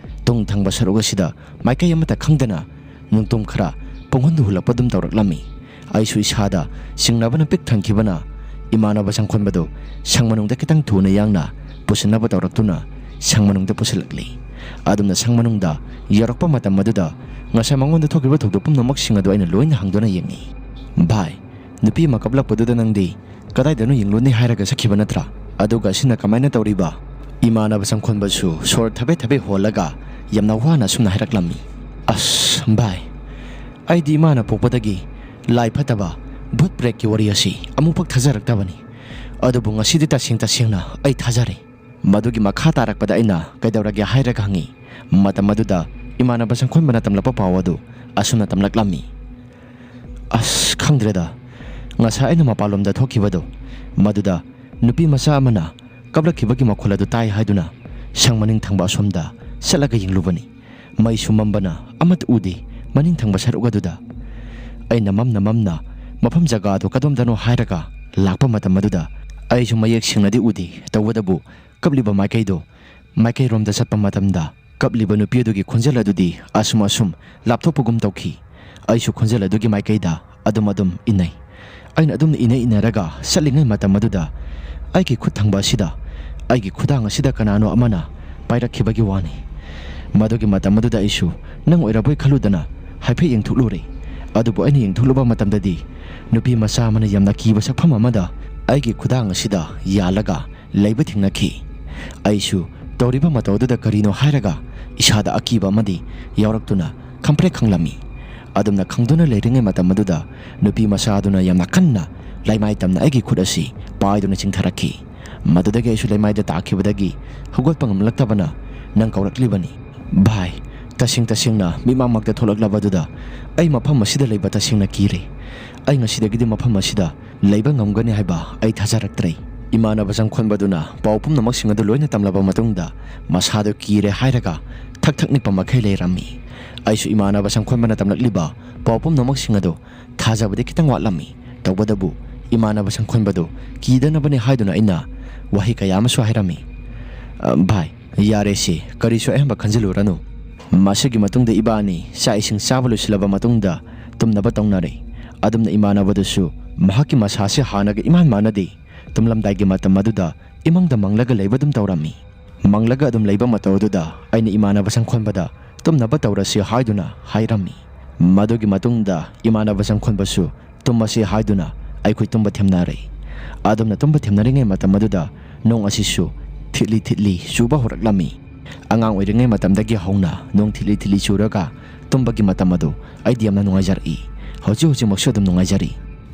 ꯇꯨꯡ ꯊꯪꯕ ꯁꯔꯨꯛ ꯑꯁꯤꯗ ꯃꯥꯏꯀꯩ ꯑꯃꯠꯇ ꯈꯪꯗꯅ ꯅꯨꯡꯇꯨꯝ ꯈꯔ ꯄꯨꯡꯍꯨꯟꯗ ꯍꯨꯜꯂꯛꯄ ꯑꯗꯨꯝ ꯇꯧꯔꯛꯂꯝꯃꯤ꯫ ꯑꯩꯁꯨ ꯏꯁꯥꯗ ꯆꯤꯡꯅꯕꯅ ꯄꯤꯛ ꯊꯟꯈꯤꯕꯅ ꯏꯃꯥꯟꯅꯕ ꯁꯪꯈꯣꯟꯕꯗꯨ ꯁꯪ ꯃꯅꯨꯡꯗ ꯈꯤꯇꯪ ꯊꯨꯅ ꯌꯥꯡꯅ ꯄꯨꯁꯤꯟꯅꯕ ꯇꯧꯔꯛꯇꯨꯅ ꯁꯪ ꯃꯅꯨꯡꯗ ꯄꯨꯁꯤꯜꯂꯛꯂꯤ꯫ ꯑꯗꯨꯝꯅ ꯁꯪ ꯃꯅꯨꯡꯗ ꯌꯧꯔꯛꯄ ꯃꯇꯝ ꯑꯗꯨꯗ ꯉꯁꯥꯏ ꯃꯉꯣꯟꯗ ꯊꯣꯛꯈꯤꯕ ꯊꯧꯗꯣꯛ ꯄꯨꯝꯅꯃꯛꯁꯤꯡ ꯑꯗꯨ ꯑꯩꯅ ꯂꯣꯏꯅ ꯍꯪꯗꯨꯅ ꯌꯦꯡꯉꯤ꯫ "ꯚꯥꯏ, ꯅꯨꯄꯤ ꯑꯃ ꯀꯞꯂꯛꯄꯗꯨꯗ ꯅꯪꯗꯤ ꯀꯗꯥꯏꯗꯅꯣ ꯌꯦꯡꯂꯨꯅꯤ ꯍꯥꯏꯔꯒ ꯆꯠꯈꯤꯕ ꯅꯠꯇ꯭ꯔꯥ? ꯑꯗꯨꯒ ꯑꯁꯤꯅ ꯀꯃꯥꯏꯅ ꯇꯧꯔꯤꯕ?" ꯏꯃꯥꯟꯅꯕ ꯁꯪꯈꯣꯟꯕꯁꯨ ꯁꯣꯔ ꯊꯕꯦ ꯊꯕꯦ ꯍꯣꯜꯂꯒ ꯌꯥꯝꯅ ꯋꯥꯅ ꯑꯁꯨꯝꯅ ꯍꯥꯏꯔꯛꯂꯝꯃꯤ꯫ "ꯑꯁ ꯚꯥꯏ, ꯑꯩꯗꯤ ꯏꯃꯥꯅ ꯄꯣꯛꯄꯗꯒꯤ ꯂꯥꯏ ꯐꯠꯇꯕ, ꯚꯨꯠ ꯄ꯭ꯔꯦꯠꯀꯤ ꯋꯥꯔꯤ ꯑꯁꯤ ꯑꯃꯨꯛꯐꯥꯎ ꯊꯥꯖꯔꯛꯇꯕꯅꯤ꯫ ꯑꯗꯨꯕꯨ ꯉꯁꯤꯗꯤ ꯇꯁꯦꯡ ꯇꯁꯦꯡꯅ ꯑꯩ ꯊꯥꯖꯔꯦ꯫" ꯃꯗꯨꯒꯤ ꯃꯈꯥ ꯇꯥꯔꯛꯄꯗ ꯑꯩꯅ "ꯀꯩꯗꯧꯔꯒꯦ?" ꯍꯥꯏꯔꯒ ꯍꯪꯉꯤ꯫ ꯃꯇꯝ ꯑꯗꯨꯗ ꯏꯃꯥꯟꯅꯕ ꯁꯪꯈꯣꯟꯕꯅ ꯇꯝꯂꯛꯄ ꯄꯥꯎ ꯑꯗꯨ ꯑꯁꯨꯝꯅ ꯇꯝꯂꯛꯂꯝꯃꯤ꯫ "ꯑꯁ, ꯈꯪꯗ꯭ꯔꯦꯗ꯫ ꯉꯁꯥꯏ ꯑꯩꯅ ꯃꯄꯥꯟꯂꯣꯝꯗ ꯊꯣꯛꯈꯤꯕꯗꯣ, ꯃꯗꯨꯗ ꯅꯨꯄꯤ ꯃꯆꯥ ꯑꯃꯅ ꯀꯞꯂꯛꯈꯤꯕꯒꯤ ꯃꯈꯣꯜ ꯑꯗꯨ ꯇꯥꯏ ꯍꯥꯏꯗꯨꯅ ꯁꯪ ꯃꯅꯤꯡ ꯊꯪꯕ ꯑꯁꯣꯝꯗ ꯆꯠꯂꯒ ꯌꯦꯡꯂꯨꯕꯅꯤ꯫ ꯃꯩꯁꯨ ꯃꯝꯕꯅ ꯑꯃꯠꯇ ꯎꯗꯦ ꯃꯅꯤꯡ ꯊꯪꯕ ꯁꯔꯨꯛ ꯑꯗꯨꯗ꯫" ꯑꯩꯅ ꯃꯝꯅ ꯃꯝꯅ ꯃꯐꯝ ꯖꯒꯥ ꯑꯗꯨ ꯀꯗꯣꯝꯗꯅꯣ ꯍꯥꯏꯔꯒ ꯂꯥꯛꯄ ꯃꯇꯝ ꯑꯗꯨꯗ ꯑꯩꯁꯨ ꯃꯌꯦꯛ ꯁꯦꯡꯅꯗꯤ ꯎꯗꯦ, ꯇꯧꯕꯇꯕꯨ ꯀꯞꯂꯤꯕ ꯃꯥꯏꯀꯩꯗꯣ, ꯃꯥꯏꯀꯩꯔꯣꯝꯗ ꯆꯠꯄ ꯃꯇꯝꯗ ꯀꯞꯂꯤꯕ ꯅꯨꯄꯤ ꯑꯗꯨꯒꯤ ꯈꯣꯟꯖꯦꯜ ꯑꯗꯨꯗꯤ ꯑꯁꯨꯝ ꯑꯁꯨꯝ ꯂꯥꯞꯊꯣꯛꯄꯒꯨꯝ ꯇꯧꯈꯤ꯫ ꯑꯩꯁꯨ ꯈꯣꯟꯖꯦꯜ ꯑꯗꯨꯒꯤ ꯃꯥꯏꯀꯩꯗ ꯑꯗꯨꯝ ꯑꯗꯨꯝ ꯏꯟꯅꯩ꯫ ꯑꯩꯅ ꯑꯗꯨꯝꯅ ꯏꯟꯅ ꯏꯟꯅꯔꯒ ꯆꯠꯂꯤꯉꯩ ꯃꯇꯝ ꯑꯗꯨꯗ ꯑꯩꯒꯤ ꯈꯨꯠ ꯊꯪꯕ ꯑꯁꯤꯗ, ꯑꯩꯒꯤ ꯈꯨꯗꯥꯡ ꯑꯁꯤꯗ ꯀꯅꯥꯅꯣ ꯑꯃꯅ ꯄꯥꯏꯔꯛꯈꯤꯕꯒꯤ ꯋꯥꯅꯤ꯫ ꯃꯗꯨꯒꯤ ꯃꯇꯝ ꯑꯗꯨꯗ ꯑꯩꯁꯨ ꯅꯪ ꯑꯣꯏꯔꯕꯣꯏ ꯈꯜꯂꯨꯗꯅ ꯍꯥꯏꯐꯦꯠ ꯌꯦꯡꯊꯣꯛꯂꯨꯔꯦ꯫ ꯑꯗꯨꯕꯨ ꯑꯩꯅ ꯌꯦꯡꯊꯣꯛꯂꯨꯕ ꯃꯇꯝꯗꯗꯤ ꯅꯨꯄꯤ ꯃꯆꯥ ꯑꯃꯅ ꯌꯥꯝꯅ ꯀꯤꯕ ꯁꯛꯐꯝ ꯑꯃꯗ ꯑꯩꯒꯤ ꯈꯨꯗꯥꯡ ꯑꯁꯤꯗ ꯌꯥꯜꯂꯒ ꯂꯩꯕ ꯊꯦꯡꯅꯈꯤ꯫ ꯑꯩꯁꯨ ꯇꯧꯔꯤꯕ ꯃꯇꯧ ꯑꯗꯨꯗ ꯀꯔꯤꯅꯣ ꯍꯥꯏꯔꯒ ꯏꯁꯥꯗ ꯑꯀꯤꯕ ꯑꯃꯗꯤ ꯌꯥꯎꯔꯛꯇꯨꯅ ꯈꯪꯄ꯭ꯔꯦꯛ ꯈꯪꯂꯝꯃꯤ꯫ ꯑꯗꯨꯝꯅ ꯈꯪꯗꯨꯅ ꯂꯩꯔꯤꯉꯩ ꯃꯇꯝ ꯑꯗꯨꯗ ꯅꯨꯄꯤ ꯃꯆꯥ ꯑꯗꯨꯅ ꯌꯥꯝꯅ ꯀꯟꯅ ꯂꯩꯃꯥꯏ ꯇꯝꯅ ꯑꯩꯒꯤ ꯈꯨꯠ ꯑꯁꯤ ꯄꯥꯏꯗꯨꯅ ꯆꯤꯡꯊꯔꯛꯈꯤ꯫ ꯃꯗꯨꯗꯒꯤ ꯑꯩꯁꯨ ꯂꯩꯃꯥꯏꯗ ꯇꯥꯈꯤꯕꯗꯒꯤ ꯍꯧꯒꯠꯄ ꯉꯝꯂꯛꯇꯕꯅ ꯅꯪ ꯀꯧꯔꯛꯂꯤꯕꯅꯤ꯫ ꯚꯥꯏ, ꯇꯁꯦꯡ ꯇꯁꯦꯡꯅ ꯃꯤꯠꯃꯥꯡꯃꯛꯇ ꯊꯣꯛꯂꯛꯂꯕꯗꯨꯗ ꯑꯩ ꯃꯐꯝ ꯑꯁꯤꯗ ꯂꯩꯕ ꯇꯁꯦꯡꯅ ꯀꯤꯔꯦ꯫ ꯑꯩ ꯉꯁꯤꯗꯒꯤꯗꯤ ꯃꯐꯝ ꯑꯁꯤꯗ ꯂꯩꯕ ꯉꯝꯒꯅꯤ ꯍꯥꯏꯕ ꯑꯩ ꯊꯥꯖꯔꯛꯇ꯭ꯔꯦ꯫ ꯏꯃꯥꯟꯅꯕ ꯁꯪꯈꯣꯟꯕꯗꯨꯅ ꯄꯥꯎ ꯄꯨꯝꯅꯃꯛꯁꯤꯡ ꯑꯗꯨ ꯂꯣꯏꯅ ꯇꯝꯂꯕ ꯃꯇꯨꯡꯗ ꯃꯁꯥꯗꯨ ꯀꯤꯔꯦ ꯍꯥꯏꯔꯒ ꯊꯛ ꯊꯛ ꯅꯤꯛꯄ ꯃꯈꯩ ꯂꯩꯔꯝꯃꯤ꯫ ꯑꯩꯁꯨ ꯏꯃꯥꯟꯅꯕ ꯁꯪꯈꯣꯟꯕꯅ ꯇꯝꯂꯛꯂꯤꯕ ꯄꯥꯎ ꯄꯨꯝꯅꯃꯛꯁꯤꯡ ꯑꯗꯨ ꯊꯥꯖꯕꯗꯤ ꯈꯤꯇꯪ ꯋꯥꯠꯂꯝꯃꯤ꯫ ꯇꯧꯕꯇꯕꯨ ꯏꯃꯥꯟꯅꯕ ꯁꯪꯈꯣꯟꯕꯗꯨ ꯀꯤꯗꯅꯕꯅꯤ ꯍꯥꯏꯗꯨꯅ ꯑꯩꯅ ꯋꯥꯍꯩ ꯀꯌꯥ ꯑꯃꯁꯨ ꯍꯥꯏꯔꯝꯃꯤ꯫ "ꯑ, ꯚꯥꯏ, ꯌꯥꯔꯦꯁꯦ, ꯀꯔꯤꯁꯨ ꯑꯍꯦꯟꯕ ꯈꯟꯖꯤꯜꯂꯨꯔꯅꯨ꯫ ꯃꯁꯤꯒꯤ ꯃꯇꯨꯡꯗ ꯏꯕꯥꯅꯤ ꯆꯥꯛ ꯏꯁꯤꯡ ꯆꯥꯕ ꯂꯣꯏꯁꯤꯜꯂꯕ ꯃꯇꯨꯡꯗ ꯇꯨꯝꯅꯕ ꯇꯧꯅꯔꯦ꯫ ꯑꯗꯨꯝꯅ ꯏꯃꯥꯟꯅꯕꯗꯨꯁꯨ ꯃꯍꯥꯛꯀꯤ ꯃꯁꯥꯁꯦ ꯍꯥꯟꯅꯒ ꯏꯃꯥꯟ ꯃꯥꯟꯅꯗꯦ꯫ ꯇꯨꯝꯂꯝꯗꯥꯏꯒꯤ ꯃꯇꯝ ꯑꯗꯨꯗ ꯏꯃꯪꯗ ꯃꯪꯂꯒ ꯂꯩꯕ ꯑꯗꯨꯝ ꯇꯧꯔꯝꯃꯤ꯫ ꯃꯪꯂꯒ ꯑꯗꯨꯝ ꯂꯩꯕ ꯃꯇꯧ ꯑꯗꯨꯗ ꯑꯩꯅ ꯏꯃꯥꯟꯅꯕ ꯁꯪꯈꯣꯟꯕꯗ ꯇꯨꯝꯅꯕ ꯇꯧꯔꯁꯤ ꯍꯥꯏꯗꯨꯅ ꯍꯥꯏꯔꯝꯃꯤ꯫ ꯃꯗꯨꯒꯤ ꯃꯇꯨꯡꯗ ꯏꯃꯥꯟꯅꯕ ꯁꯪꯈꯣꯟꯕꯁꯨ ꯇꯨꯝꯃꯁꯤ ꯍꯥꯏꯗꯨꯅ ꯑꯩꯈꯣꯏ ꯇꯨꯝꯕ ꯊꯦꯝꯅꯔꯦ꯫ ꯑꯗꯨꯝꯅ ꯇꯨꯝꯕ ꯊꯦꯝꯅꯔꯤꯉꯩ ꯃꯇꯝ ꯑꯗꯨꯗ ꯅꯣꯡ ꯑꯁꯤꯁꯨ ꯊꯤꯠꯂꯤ ꯊꯤꯠꯂꯤ ꯆꯨꯕ ꯍꯧꯔꯛꯂꯝꯃꯤ꯫ ꯑꯉꯥꯡ ꯑꯣꯏꯔꯤꯉꯩ ꯃꯇꯝꯗꯒꯤ ꯍꯧꯅ ꯅꯣꯡ ꯊꯤꯠꯂꯤ ꯊꯤꯠꯂꯤ ꯆꯨꯔꯒ ꯇꯨꯝꯕꯒꯤ ꯃꯇꯝ ꯑꯗꯨ ꯑꯩꯗꯤ ꯌꯥꯝꯅ ꯅꯨꯡꯉꯥꯏꯖꯔꯛꯏ꯫ ꯍꯧꯖꯤꯛ ꯍꯧꯖꯤꯛꯃꯛꯁꯨ ꯑꯗꯨꯝ ꯅꯨꯡꯉꯥꯏꯖꯔꯤ꯫